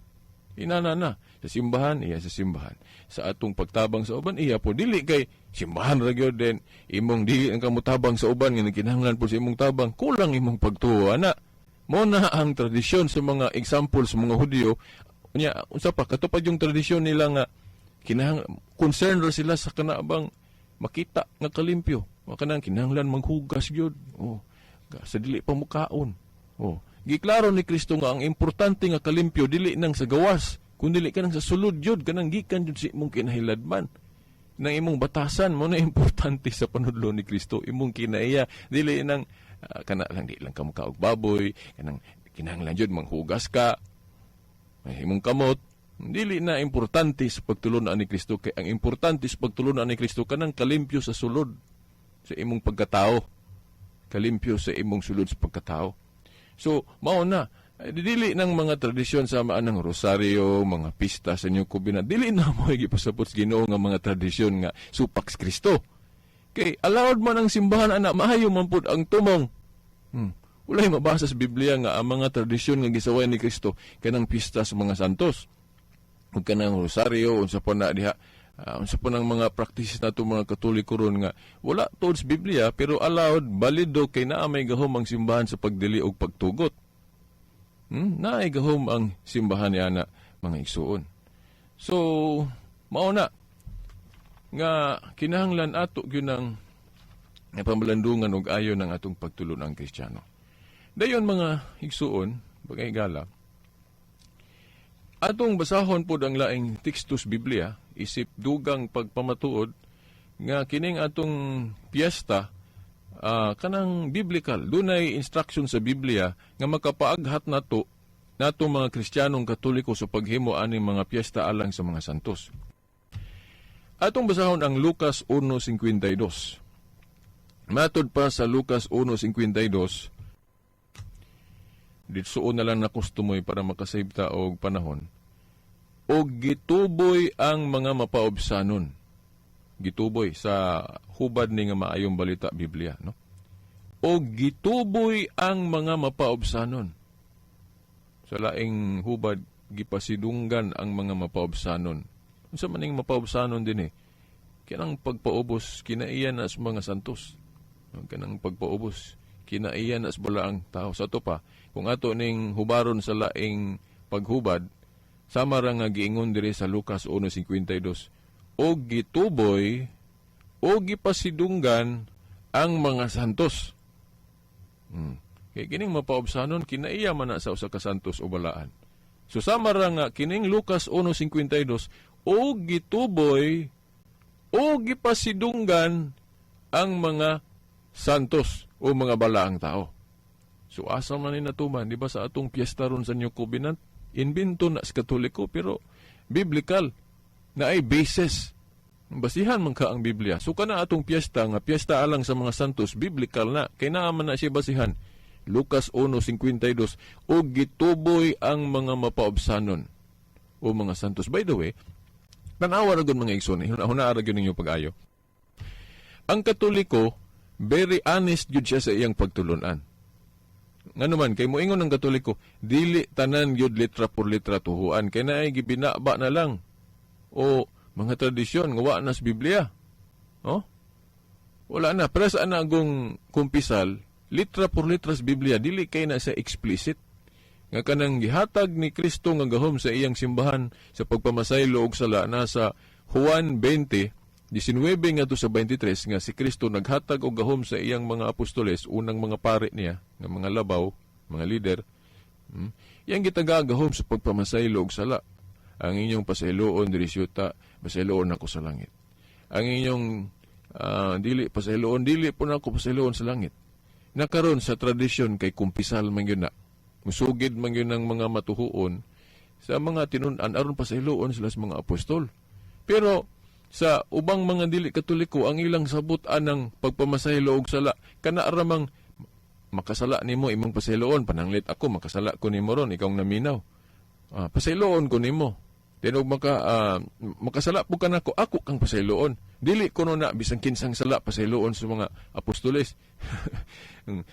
Inana na sa simbahan, iya sa simbahan. Sa atong pagtabang sa uban, iya po dili kay simbahan ra gyud din imong dili ang kamutabang sa uban nga kinahanglan po sa imong tabang, kulang imong pagtuo ana. Mo na ang tradisyon sa mga example sa mga Hudyo. Unya unsa pa katupad yung tradisyon nila nga kinahang concern ra sila sa kana bang makita nga kalimpyo. Wa kanang kinahanglan maghugas gyud. Oh, sa dili pa mukaon. Oh, giklaro ni Kristo nga ang importante nga kalimpyo dili nang sa gawas, kundi kanang sa sulod gyud, kanang gikan gyud sa imong kinahiladman nang imong batasan. Mo na importante sa panudlo ni Kristo, imong kinaiya, dili nang kana lang di lang ka mukaog baboy, kanang kinahanglan jud manghugas ka may imong kamot. Dili na importante sa pagtulon ni Kristo kay ang importante sa pagtulon ni Kristo kanang kalimpyo sa sulod sa imong pagkatao, kalimpyo sa imong sulod sa pagkatao. So mao na dili ng mga tradisyon sa ng rosaryo, mga pista sa New Covenant, dili na mo gipasabot sa Ginoo nga mga tradisyon nga supak sa Kristo. Kay allowed man ang simbahan ana, maayo man pud ang tumong. Walay mabasa sa Biblia nga ang mga tradisyon nga gisaway ni Kristo kanang pista sa mga santos. Ug kanang rosaryo, unsa pa na diha, unsa pa nang mga practices nato mga Katoliko ron nga wala tuod sa Biblia pero allowed, balido kay naa may gahom ang simbahan sa pagdili og pagtugot. Naay gahom ang simbahan niya na, mga igsuon. So, mao na nga kinahanglan ato gyud ng pamalandungan og ayo ng atong pagtulon ang Kristiyano. Dayon, mga igsuon, bagay gala, atong basahon pod ang laing teksto sa Biblia isip dugang pagpamatuod nga kining atong piyesta kanang biblical, dunay instruction sa Biblia nga makapaaghat nato nato mga Kristiyanong Katoliko sa paghimo aning mga piyesta alang sa mga santos. Atong basahon ang Lucas 1:52. Matod pa sa Lucas 1:52, ditsuon na lang na kustomoy para makasave ta og panahon. Og gituboy ang mga mapaobsanon. Gituboy sa hubad ni nga Maayong Balita Biblia, no? Og gituboy ang mga mapaobsanon. Sa laing hubad, gipasidunggan ang mga mapaobsanon. Unsa man ning mapaobsanon din eh? Kanang pagpaubos, kinaiya na sa mga santos. Kanang pagpaubos, kinaiya na sa balaang tao. Sa ato pa, kung ato ning hubaron sa laing paghubad, sama ra nga giingon diri sa Lucas 1:52, og gituboy o gipasidunggan ang mga santos. Kay kining mapaobsanon, kinaiya man na sa usa ka santos o balaan. So sama ra nga kining Lucas 1:52, o gituboy o gipasidunggan ang mga santos o mga balaang tao. So asa man ni natuman, di ba, sa atong piyesta ron sa New Covenant, imbento na sa Katoliko pero biblical na ay basis. Basihan man ka ang Biblia. So kana atong piyesta nga piyesta alang sa mga santos, biblical na kay naa man na siya basihan. Lucas 1:52, o gituboy ang mga mapaobsanon o mga santos. By the way, tanawa ra gud, mga igsoon, huna ra gyud ninyo pag-ayo. Ang Katoliko, very honest gyud siya sa iyang pagtulunan. Ngano man, kay moingon ang Katoliko, dili tanan gyud litra por litra tuhuan kay naay gibinaba na lang o mga tradisyon nga wa na sa Biblia. Oh? Wala na. Pero sa anagong kumpisal, litra por litra sa Biblia, dili kay na sa explicit nga kanang gihatag ni Kristo nga gahom sa iyang simbahan sa pagpamasaylo og sala nasa Juan 20, 19 ngadto sa 23, nga si Kristo naghatag og gahom sa iyang mga apostoles, unang mga pare niya, nga mga labaw, mga leader. Iyang gitagagahom sa pagpamasaylo og sala. Ang inyong pasayloon diri sa yuta, pasayloon ako sa langit. Ang inyong dili pasayloon, dili po nako pasayloon sa langit. Nakaron sa tradisyon kay kumpisal man gyud na. Musugid man gyud ng mga matuhuon sa mga tinun-an aron pasayloon sila sa mga apostol. Pero sa ubang mga dili Katoliko, ang ilang sabot anang pagpamasaylo og sala kana ramang makasala nimo, imong pasayloon. Pananglit ako makasala ko nimo ron, ikaw ang naminaw, pasayloon ko nimo. Then og makasala po ka nako, ako kang pasayloon. Dili kuno na bisan kinsang sala pasayloon sa mga apostoles.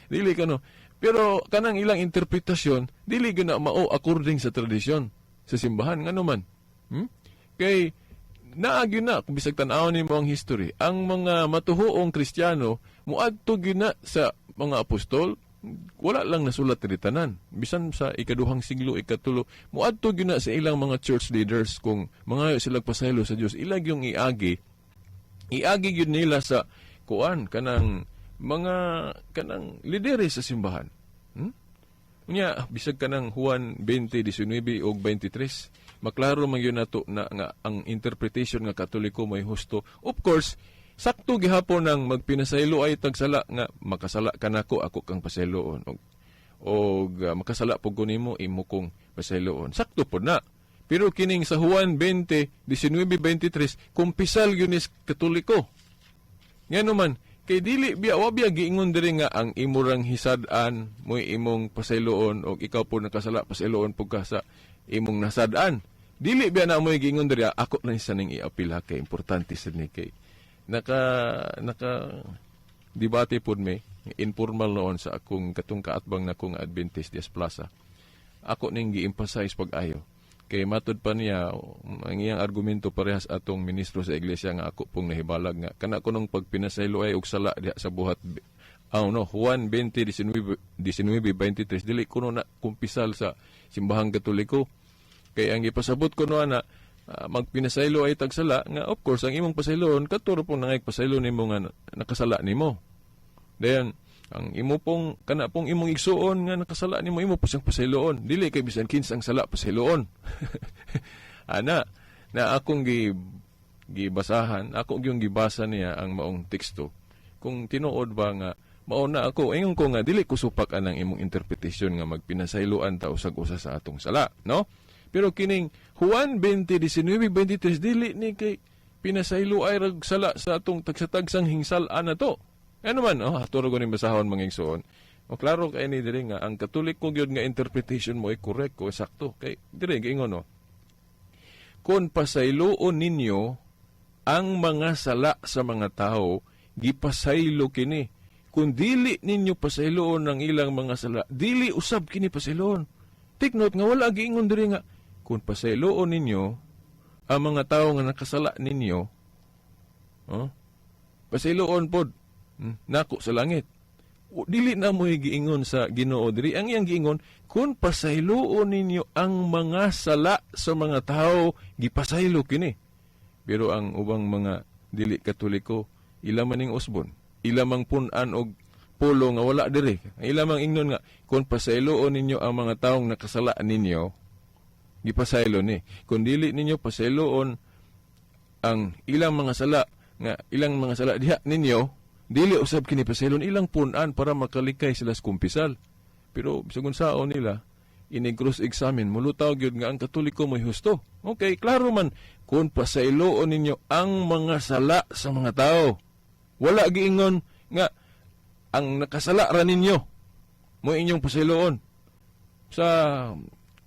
Dili kano. Pero kanang ilang interpretasyon dili gyud na mao according sa tradisyon sa simbahan. Ngano man? Kay naa gyud na, kung bisag tan-awon nimo ang history, ang mga matuhuong Kristiyano muadto gyud na sa mga apostol. Wala lang nasulat diri tanan. Bisan sa ikaduhang siglo, ikatulo, muadto gyud na sa ilang mga church leaders kung mga sila pasaylo sa Dios, ilang yung iagi. Iagi gyud nila sa kuan, kanang mga kanang lideres sa simbahan. Unya, bisag kanang Juan 20:19 ug 23, maklaro man gyud nato na nga ang interpretation nga Katoliko may husto. Of course, sakto gihapon nang magpinasaylo ay tagsala nga makasala ka nako, ako kang pasayloon. Og makasala pug ko nimo, imo kong pasayloon. Sakto pod na. Pero kining sa Juan 20, 19, 23, kumpisal gyud ni Katoliko. Ngano man, kay dili biya, wa biya giingon diri nga ang imurang hisad-an mo'y imong pasayloon og ikaw po nakasala, pasayloon pug ka sa imong nasad-an. Dili biya na mo'y giingon diri. Ako lang sa ning iapil ha, kay importante sad ni, kay naka debate pod mi informal noon sa akong katong kaatbang na kong Adventist Dias Plaza. Ako ning gi-emphasize pag-ayo. Kay matod pa niya, ang iyang argumento parehas atong ministro sa iglesia nga ako pong nahibalag nga kana kunong pagpinasaylo ay og sala diha sa buhat, oh no, Juan 20 19 19 23, dili kuno na kumpisal sa simbahang Katoliko. Kay ang gipasabot ko no ana, magpinasaylo ay tagsala nga of course ang imong pasayloon katuro pong nangay pasaylo nimo nga nakasala nimo. Dayon ang imo pong kana pong imong igsuon nga nakasala nimo, imo po siyang pasayloon. Dili kay bisan kinsang sala pasayloon. Ana na akong gibasahan, ako gyung gibasa niya ang maong teksto. Kung tinuod ba nga mao na, ako ingon ko nga dili ko supak anang imong interpretation nga magpinasayloan ta usag usa sa atong sala, no? Pero kining Juan 20:19-23 dili ni kay Pinasaylo ay rag sala sa atong tagsa-tagsang hingsal-an na to. Ano man, oh, ato ra ni basahon, mga igsoon. O klaro kay ni diri nga ang Katoliko gyud nga interpretation mo ay correct ko sakto. Kay diri giingon, no. Kung pasayloon ninyo ang mga sala sa mga tao, gipasaylo kini. Kung dili ninyo pasayloon ang ilang mga sala, dili usab kini pasayloon. Take note nga wala giingon diri nga kung pasayloon ninyo ang mga tao nga nakasala ninyo, oh, pasayloon pod nako sa langit. O, dili na mo giingon sa Ginoo diri. Ang iyang giingon, kung pasayloon ninyo ang mga sala sa mga tao, gipasaylo kini. Pero ang ubang mga dili Katoliko, ila man ning usbon. Ila mang pun-an og pulo nga wala diri. Ang ila mang ingnon nga kung pasayloon ninyo ang mga taong nakasala ninyo, gipasaylo ni. Kung dili ninyo pasayloon ang ilang mga sala nga ilang mga sala diha ninyo, dili usab kini pasaylon. Ilang pun-an para makalikay sila sa kumpisal. Pero bisag unsaon nila, ini cross examine, mulutaw gyud nga ang Katoliko mo'y husto. Okay, klaro man kung pasayloon ninyo ang mga sala sa mga tao. Wala giingon nga ang nakasala ra ninyo mo inyong pasayloon. Sa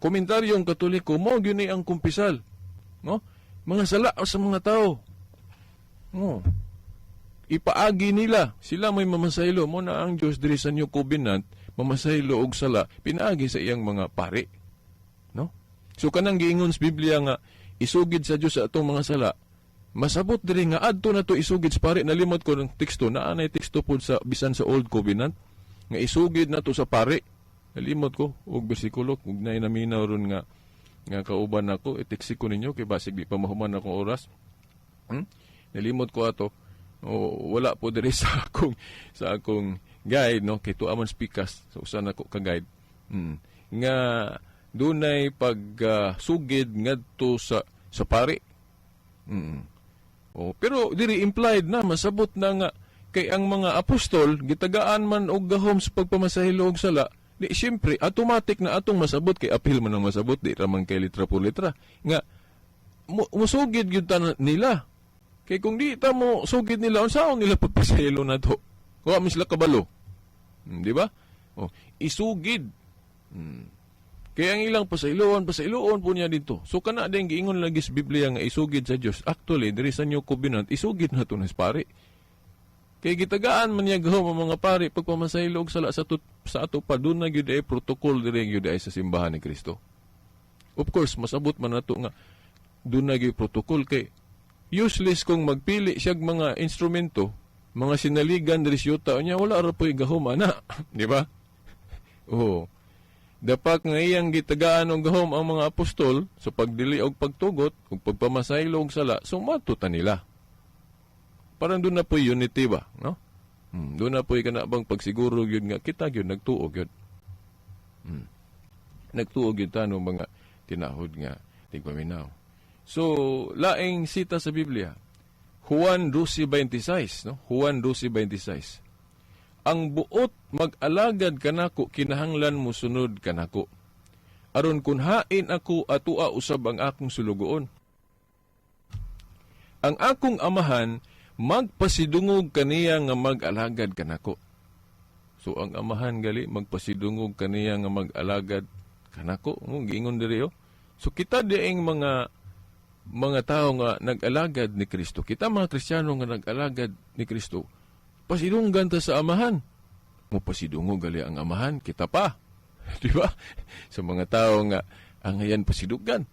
komentaryong Katoliko, mo gyud ni ang kumpisal, no? Mga sala sa mga tao. No. Ipaagi nila, sila may mamasaylo mo na ang Dios diri sa New Covenant mamasaylo og sala pinaagi sa iyang mga pari. No? So kanang giingon sa Biblia nga isugid sa Dios sa atong mga sala, masabot diri nga adto na to isugid sa pari. Nalimot ko ng teksto, naa nay teksto pod sa bisan sa Old Covenant nga isugid na to sa pari. Nalimot ko og bersikulo. Ug nay naminaw ron nga kauban nako, i-text ko ninyo kay basig di pa mahuman akong oras. Nalimot ko ato. O, wala po diri sa akong guide, no, kay tuwa man speakers so usa na ko ka guide. Nga dunay pag sugid ngadto sa pari. Oh, pero diri implied na, masabot na nga kay ang mga apostol gitagaan man og gahom sa pagpamasahilo og sala, di siyempre automatic na atong masabot kay apil man ang masabot, di ra man kay litra por litra nga musugid gyud ta nila. Kay kung di ta mo sugid nila, unsaon nila pagpasaylo na to? Wa man sila kabalo. Di ba? Oh, isugid. Kaya ang ilang pasayloon, pasayloon po niya dito. So kana din giingon lagi sa Biblia nga isugid sa Dios. Actually, diri sa New Covenant, isugid na to nas pari. Kay gitagaan man niya gahom ang mga pari pagpamasaylo og sala sa ato pa. Duna gyud ay protocol diri gyud ay sa simbahan ni Kristo. Of course, masabot man nato nga duna gyud protocol kay useless kung magpili siyag mga instrumento, mga sinaligan diri sa yuta niya, wala ra po'y gahom ana, di ba? Oo. Dapat nga iyang gitagaan og gahom ang mga apostol sa pagdili og pagtugot ug pagpamasaylo og sala, sumato ta nila. Parang duna po'y unity ba, no? Duna po'y kana bang pagsiguro gyud nga kita gyud nagtuo gyud. Nagtuo gyud ta no mga tinahod nga tigpaminaw. So, laing sita sa Biblia. Juan 12:26, no? Juan 12:26. Ang buot mag-alagad kanako kinahanglan mosunod kanako. Aron kun hain ako, atua usab ang akong sulugoon. Ang akong Amahan magpasidungog kaniya nga mag-alagad kanako. So ang Amahan gali magpasidungog kaniya nga mag-alagad kanako. Oh, giingon diri, oh. So kita diing mga tao nga nag-alagad ni Kristo, kita mga Kristiyano nga nag-alagad ni Kristo, pasidunggan ta sa Amahan. Mo pasidungog gali ang Amahan, kita pa. Di ba? Sa mga tao nga ang hayan pasidunggan.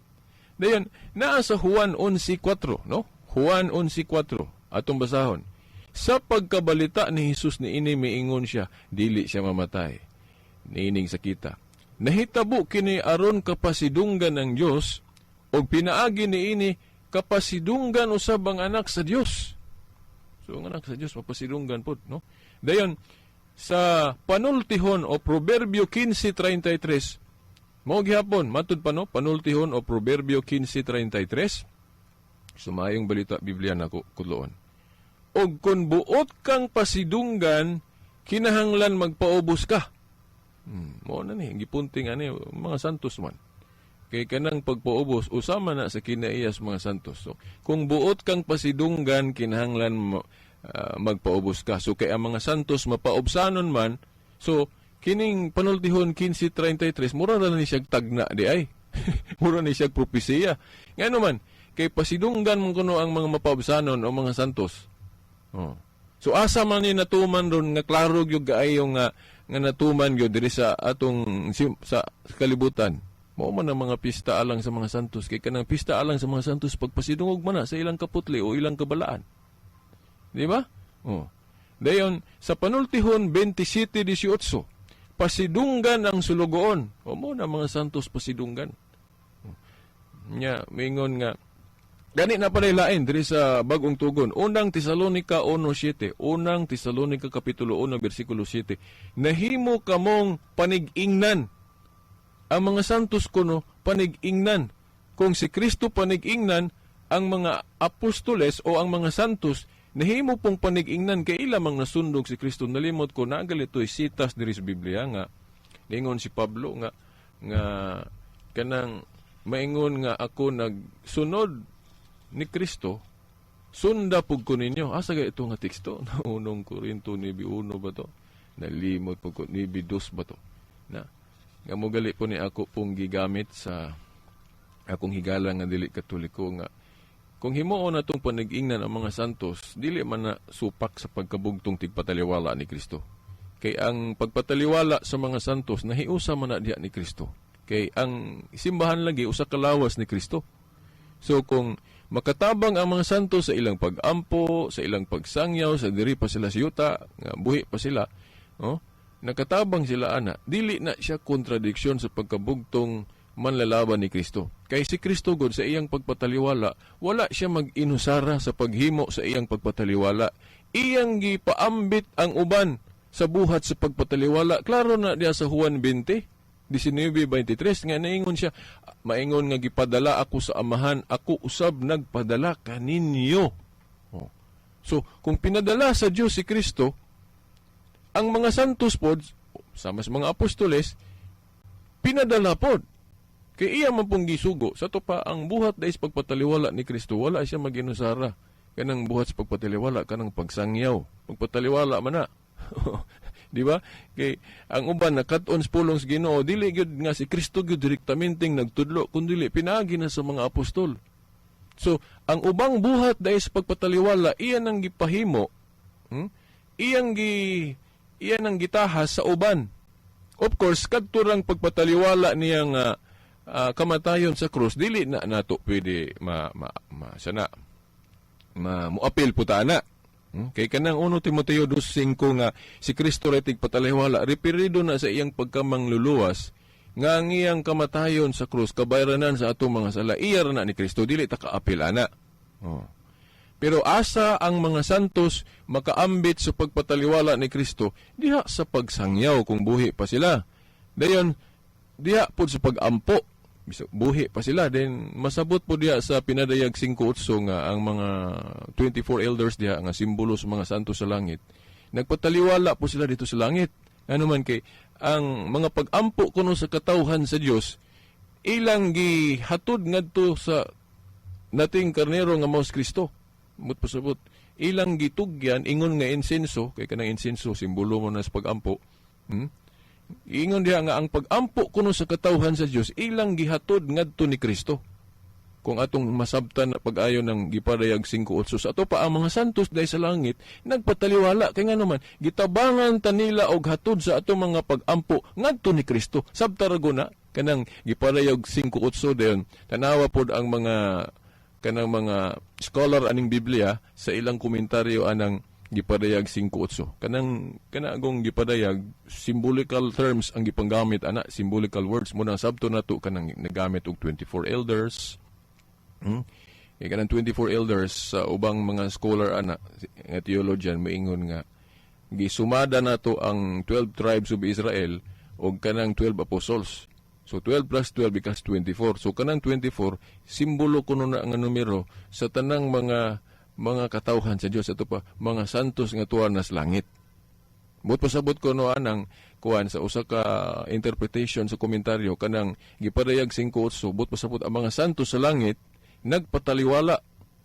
Dayon, naa sa Juan 11:4, no? Juan 11:4, atong basahon. Sa pagkabalita ni Jesus niini, miingon siya, dili siya mamatay niining sakita. Nahitabo kini aron kapasidunggan ng Dios og pinaagi niini kapasidunggan usab ang Anak sa Dios. So ang Anak sa Dios mapasidunggan pod, no? Dayon sa Panultihon o Proverbio 15:33, mao gihapon matud pa, no? Panultihon o Proverbio 15:33. Sumayong balita Biblia nako kudloon. Og kung buot kang pasidunggan, kinahanglan magpaubos ka. Mo na ni gipunting ani mga santos man. Kay kanang pagpaubos usama na sa kinaiya sa mga santos. So, kung buot kang pasidunggan, kinahanglan mo, magpaubos ka. So kay ang mga santos mapaubsanon man, so kining Panultihon 15:33 mura na ni siya tagna di ay. Mura ni siya propesiya. Ngano man kay pasidunggan mo kuno ang mga mapaubsanon o mga santos. Oh. So asa man ni natuman ron nga klaro gyud kaayo nga nga natuman gyud diri sa atong sa kalibutan? Mao man ang mga pista alang sa mga santos, kay kanang pista alang sa mga santos pagpasidungog man na sa ilang kaputli o ilang kabalaan. Di ba? Oh. Dayon sa Panultihon 27:18, pasidunggan ang sulugoon. O mo na mga santos pasidunggan. Oh. Nya mingon nga gani na pala lain diri sa Bagong Tugon. Unang Tesalonica 1:7. Unang Tesalonica kapitulo 1 bersikulo 7. Nahimo kamong panig-ingnan. Ang mga santos kuno panig-ingnan. Kung si Kristo panig-ingnan, ang mga apostoles o ang mga santos nahimo pong panig-ingnan kay ila mang nasundog si Kristo. Nalimot ko na galito'y sitas diri sa Biblia nga ningon si Pablo nga nga kanang maingon nga ako nagsunod ni Kristo, sunda pug ko ninyo. Asa gay ito nga teksto? Naunong Korinto 9:1 ba to? Nalimot pug ko, 9:2 ba to? Na nga mogali po ni ako pong gigamit sa akong higala nga dili Katoliko nga kung himuon na itong panag-ingnan ang mga santos, dili man na supak sa pagkabugtong tigpataliwala ni Kristo. Kay ang pagpataliwala sa mga santos, nahiusa man na diha ni Kristo. Kay ang simbahan lagi, usa ka lawas ni Kristo. So kung makatabang ang mga santos sa ilang pag-ampo, sa ilang pagsangyaw, sa diri pa sila sa yuta, nga buhi pa sila, oh, nakatabang sila ana, dili na siya kontradiksyon sa pagkabugtong manlalaban ni Kristo. Kay si Kristo god sa iyang pagpataliwala, wala siya mag-inusara sa paghimo sa iyang pagpataliwala. Iyang gipaambit ang uban sa buhat sa pagpataliwala. Klaro na diya sa Juan 20, 19:23 nga naingon siya, maingon nga gipadala ako sa Amahan, ako usab nagpadala kaninyo. Oh. So, kung pinadala sa Dios si Kristo, ang mga santos pod, sama sa mga apostoles, pinadala pod. Kay iya man pong gisugo, sa to pa ang buhat dais pagpataliwala ni Kristo, wala siya maginusara. Kanang buhat sa pagpataliwala, kanang pagsangyaw. Pagpataliwala man na. Di ba? Kay ang uban nakat-on sa pulong sa Ginoo, dili gyud nga si Kristo gyud direktamenteng nagtudlo, kun dili pinaagi na sa mga apostol. So, ang ubang buhat dahil sa pagpataliwala, iyan ang gipahimo, Iyang ang gitahas sa uban. Of course, kadto rang pagpataliwala niya nga kamatayon sa krus, dili na nato pwede ma, ma, ma sana ma muapil po ta na. Kay kanang 1 Timoteo 2:5 nga si Kristo ray tigpataliwala, referido na sa iyang pagkamangluluwas nga ang iyang kamatayon sa krus kabayranan sa atong mga sala. Iya ra na ni Kristo, dili ta kaapil ana. Oh. Pero asa ang mga santos makaambit sa pagpataliwala ni Kristo? Diha sa pagsangyaw kung buhi pa sila. Dayon diha pud sa pagampo bisag buhi pa sila. Then masabot po diha sa Pinadayag 5:8 nga ang mga 24 elders diha nga simbolo sa mga santos sa langit, nagpataliwala po sila dito sa langit. Ano man kay ang mga pagampo kuno sa katawhan sa Dios, ilang gihatod ngadto sa nating karnero nga mao si Kristo. Mut pasabot ilang gitugyan ingon nga insenso, kay kanang insenso simbolo mo na sa pagampo. Ingon diha nga ang pagampo kuno sa katawhan sa Dios ilang gihatod ngadto ni Kristo. Kung atong masabtan na pag-ayo ng Gipadayag 5:8, sa ato pa ang mga santos dahil sa langit nagpataliwala kay ngano man gitabangan ta nila og hatod sa atong mga pag-ampo ngadto ni Kristo. Sabta ra na kanang Gipadayag 5:8. Dayon tanawa pod ang mga kanang mga scholar aning Biblia sa ilang komentaryo anang Gipadayag 5:8. Kanang kanagong gipadayag, symbolical terms ang gipanggamit ana, symbolical words mo nang sabto nato kanang nagamit og 24 elders. Kay kanang 24 elders, sa ubang mga scholar ana nga theologian, maingon nga gisumada nato ang 12 tribes of Israel og kanang 12 apostles. So 12 plus 12 becomes 24. So kanang 24 simbolo kuno na nga numero sa tanang mga katawhan sa Dios, ato pa mga santos nga tuwa nas langit. Buot pasabot ko no anang kuan sa usa ka interpretation sa komentaryo kanang gipadayag 5:8, buot pasabot ang mga santo sa langit nagpataliwala.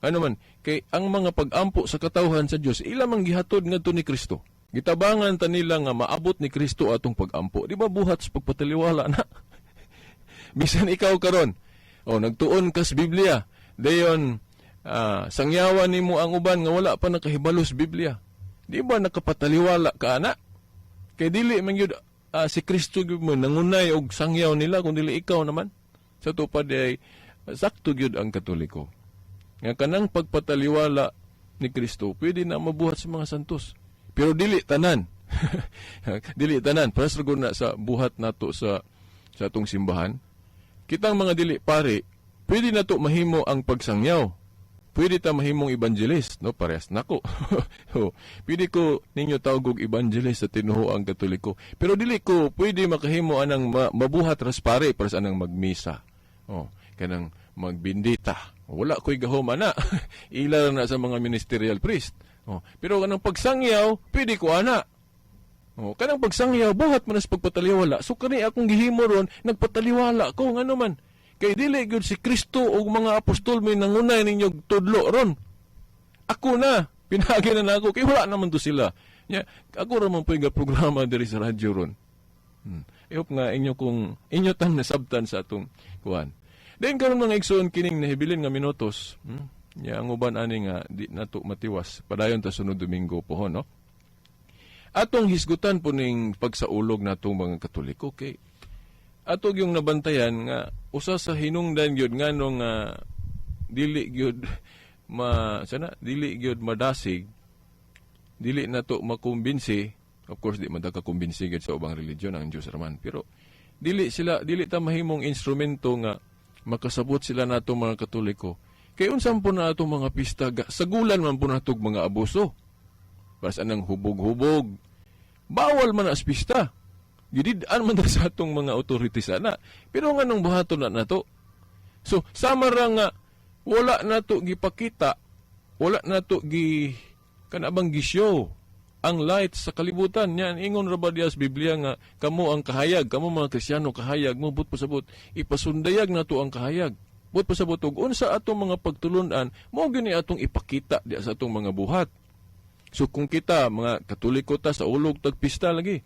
Ano man kay ang mga pag-ampo sa katawhan sa Dios ila man gihatod ngadto ni Kristo. Gitabangan ta nila nga maabot ni Kristo atong pag-ampo. Di ba buhat sa pagpataliwala na? Bisan ikaw karon, oh, nagtuon kas Biblia, dayon sangyawan nimo ang uban nga wala pa nakahibalo sa Biblia. Di ba nakapataliwala ka ana? Kay dili man gyud si Kristo gyud mo nangunay og sangyaw nila kung dili ikaw naman. Sa tupad ay sakto gyud ang Katoliko. Nga kanang pagpataliwala ni Kristo pwede na mabuhat sa mga santos. Pero dili tanan. Dili tanan. Para sa na sa buhat nato sa atong simbahan. Kitang mga dili pare, pwede nato mahimo ang pagsangyaw. Pwede ta mahimong evangelist, no? Parehas nako. Oh, pwede ko ninyo tawag og evangelist sa tinuoang Katoliko. Pero dili ko pwede makahimo anang mabuhat ras pare para sa anang magmisa. Oh, kanang magbindita. Wala ko'y gahom ana. Ila na sa mga ministerial priest. Oh, pero kanang pagsangyaw, pwede ko ana. Oh, kanang pagsangyaw, buhat man sa pagpataliwala. So kani akong gihimo ron, nagpataliwala ko, ngano man. Kay dili gyud si Kristo ug mga apostol may nangunay ninyo tudlo ron. Ako na, pinagi na nako kay wala naman to sila. Nya, ako ra man po'y programa diri sa radyo ron. I hope nga inyo kung inyo tang nasabtan sa atong kuan. Then karon, mga igsoon, kining nahibilin nga minutos. Nya ang uban ani nga di nato matiwas. Padayon ta sunod Domingo pohon, no? Atong hisgutan po ning pagsaulog natong mga Katoliko kay ato yung nabantayan nga usa sa hinungdan gyud nganong nga dili gyud ma sana dili gyud madasig, dili nato makumbinsi. Of course, di man ta kakumbinsi gyud sa ubang religion, ang Dios raman, pero dili sila, dili ta mahimong instrumento nga makasabot sila nato mga Katoliko kay unsa po na atong mga pista, sagulan man po natog mga abuso para sa anang hubog-hubog. Bawal man as pista, gidid-an man ta sa atong mga authorities ana, pero nganong buhaton na nato? So sama ra nga wala nato gipakita, wala nato gi kana bang gi-show ang light sa kalibutan. Yan ingon ra ba diya sa Biblia nga kamo ang kahayag, kamo mga Kristiyano kahayag mo? But pasabot ipasundayag nato ang kahayag. But pasabot og unsa atong mga pagtulun-an, mao gyud ni atong ipakita diya sa atong mga buhat. So kung kita mga Katoliko ta sa ulog tag pista lagi.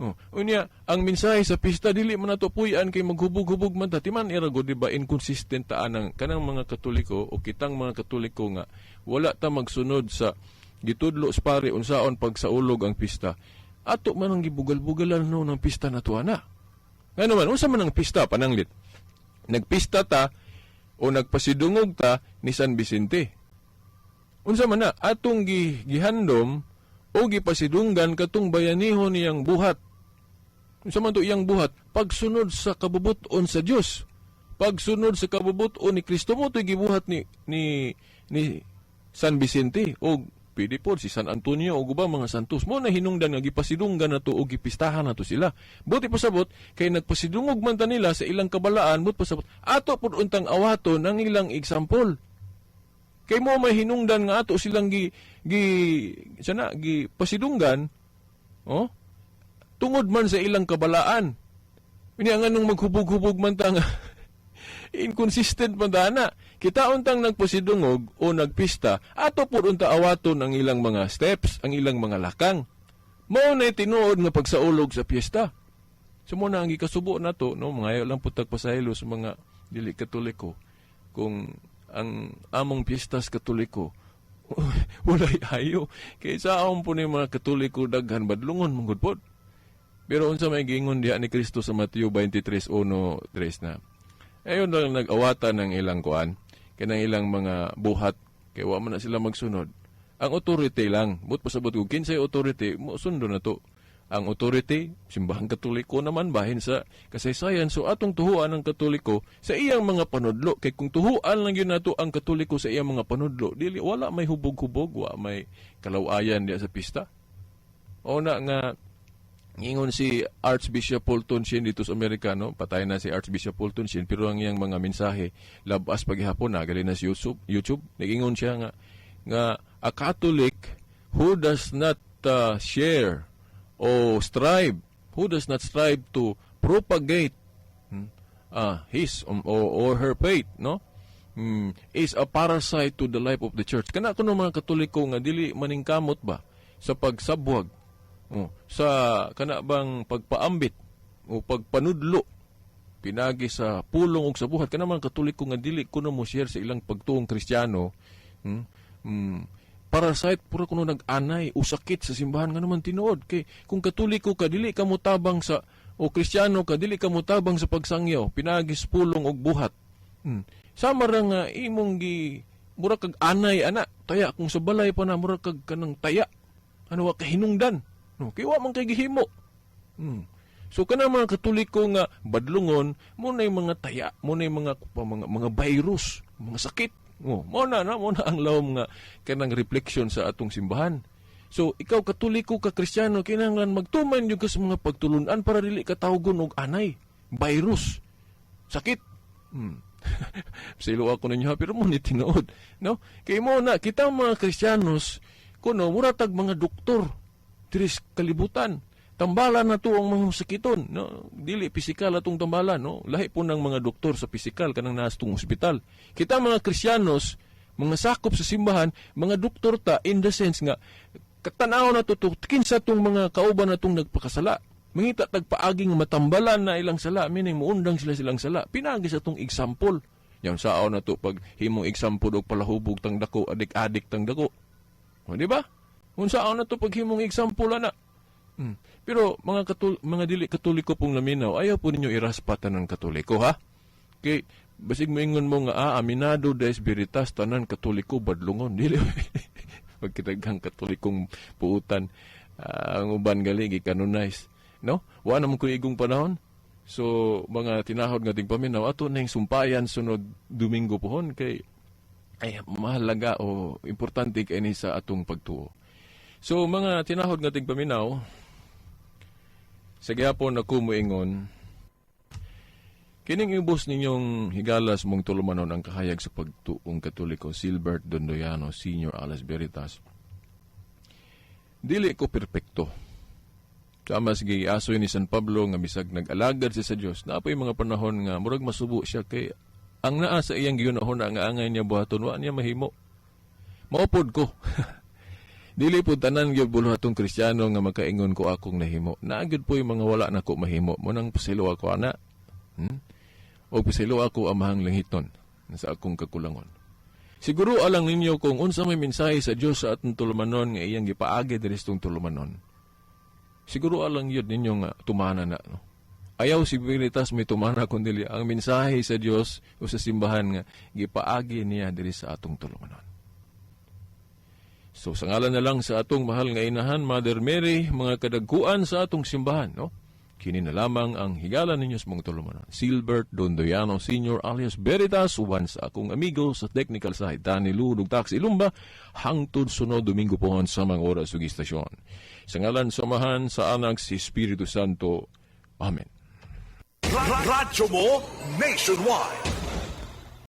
Oh, unya ang mensahe sa pista dili man nato puy-an kay maghubog-hubog man ta. Timan ira gud, di ba, inconsistent ta anang kanang mga Katoliko o kitang mga Katoliko nga wala ta magsunod sa gitudlo sa pare unsaon pagsaulog ang pista. Ato man ang gibugal-bugalan no ng pista nato ana. Ngano man, unsa man ang pista pananglit? Nagpista ta o nagpasidungog ta ni San Vicente. Unsa man na atong gihandom o gipasidunggan katong bayanihon niyang buhat? Unsa man to iyang buhat? Pagsunod sa kabubuton sa Dios. Pagsunod sa kabubuton ni Kristo mo to'y gibuhat ni San Vicente o pwede po si San Antonio o ubang mga santos mo na hinungdan nga gipasidunggan nato o gipistahan nato sila. Buti pasabot kay nagpasidungog man ta nila sa ilang kabalaan, but pasabot ato pud untang awaton ang ilang example. Kay mo may hinungdan nga ato silang gi gi sana gi pasidunggan, oh, tungod man sa ilang kabalaan. Unya nganong maghubog-hubog man ta nga inconsistent man ta na? Kita untang nagpasidungog o nagpista, ato pud unta awaton ang ilang mga steps, ang ilang mga lakang. Mao na tinuod nga pagsaulog sa piyesta. So mo na ang gikasubo nato, no, mga lang pud tagpasaylo sa mga dili Katoliko kung ang among piyestas Katoliko walay ayo. Kay sa among po ni mga Katoliko daghan badlungon man gud pod. Pero unsa may giingon diha ni Kristo sa Mateo 23:1-3 na? Ayon lang nag-awata ng ilang kuan, kanang ilang mga buhat kay wa man na sila magsunod. Ang authority lang, but pasabot ko kinsay authority, mo sundo na to. Ang authority, Simbahang Katoliko naman bahin sa kasaysayan. So atong tuhuan ang Katoliko sa iyang mga panudlo. Kay kung tuhuan lang yun nato ang Katoliko sa iyang mga panudlo, dili wala may hubog-hubog, wa may kalawayan diya sa pista. O na nga ingon si Archbishop Fulton Sheen dito sa Amerika, no? Patay na si Archbishop Fulton Sheen, pero ang iyang mga mensahe, labas paghihapon na, gali na sa YouTube. Nagingon siya nga a Catholic who does not share o strive, who does not strive to propagate his or her faith, no? Is a parasite to the life of the church. Kana kuno mga Katoliko nga dili maningkamot ba sa pagsabwag, oh, sa kana bang pagpaambit o pagpanudlo pinagi sa pulong ug sa buhat, kana mga Katoliko nga dili kuno mo share sa ilang pagtuong Kristiyano, parasite pura kuno, nag-anay o sakit sa simbahan. Nga naman tinuod kay kung Katoliko ka, dili ka motabang sa, o Kristiyano ka, dili ka motabang sa pagsangyaw pinagi sa pulong ug buhat. Sama ra nga imong gi mura kag anay ana, taya. Kung sa balay pa na, mura kag kanang taya ano, wa kahinungdan, no, kay wa man kay gihimo. So kana mga Katoliko nga badlungon mo na mga taya mo na mga virus, mga sakit. Oh, mo na ang lawom nga kanang reflection sa atong simbahan. So ikaw, Katoliko ka, Kristiyano, kinahanglan magtuman gyud ka sa mga pagtulunan para dili ka tawgon og anay, virus, sakit. Silo ako ninyo ha, pero mo ni tinuod, no? Kay mo na kita mga Kristiyanos kuno mura tag mga doktor diri sa kalibutan. Tambalan na to ang mga sakiton, no? Dili pisikal atong tambalan, no? Lahi po ng mga doktor sa pisikal kanang naa sa ospital. Kita mga Kristiyanos, mga sakop sa simbahan, mga doktor ta in the sense nga katanaw na to kinsa tong mga kauban na tong nagpakasala. Mangita tag paaging matambalan na ilang sala, meaning muundang sila silang sala. Pinagi sa tong example. Yan sao na to pag himong example og palahubog tang dako, adik-adik tang dako. O, di ba? Unsaon na to pag himong example ana. Pero mga dili Katoliko pong naminaw, ayaw po ninyo iraspa tanan Katoliko, ha? Kay basig moingon mo nga aminado des veritas, tanan Katoliko badlungon, dili. Pagkitaghang Katolikong puutan, ang uban gali gi-canonize, no? Wa naman ko igong panahon. So mga tinahod nga tingpaminaw, ato ning sumpayan sunod Domingo pohon kay ay mahalaga o importante kay ni sa atong pagtuo. So mga tinahod nga tigpaminaw, sa gihapon ako moingon, kining ibos ninyong higalas mong tulumanon, ang kahayag sa pagtuong Katoliko, Silbert Dondoyano, Senior alias Veritas. Dili ko perpekto. Sama sige asoy ni San Pablo nga bisag nag-alagad siya sa Dios, naa po'y mga panahon nga murag masubo siya kay ang naa sa iyang gihunahuna nga angay niya buhaton, wa niya mahimo. Maupod ko. Dili po tanan gyud buluhatong Kristiyano nga makaingon ko akong nahimo. Naa gyud po'y mga wala nako mahimo. Mo nang pasaylo ako ana. O pasaylo ako, Amahang Langitnon, sa akong kakulangon. Siguro alang ninyo kung unsa may mensahe sa Dios sa atong tulumanon nga iyang gipaagi diri sa atong tulumanon. Siguro alang yun ninyo nga tumana na. No? Ayaw si Veritas may tumana kun dili ang mensahe sa Dios o sa simbahan nga gipaagi niya diri sa atong tulumanon. So sa ngalan na lang sa atong mahal nga inahan, Mother Mary, mga kadagkuan sa atong simbahan, no? Kini na lamang ang higala ninyo sa mga tulumanon. Silbert Dondoyano Sr. alias Veritas, uban sa akong amigo sa technical side, Danny Lu, ug Taxi Lumba, hangtod sunod Domingo pohon sa mga oras ug istasyon. Sa ngalan sa Amahan, sa Anak, sa Espiritu Santo. Amen. Radyo mo nationwide.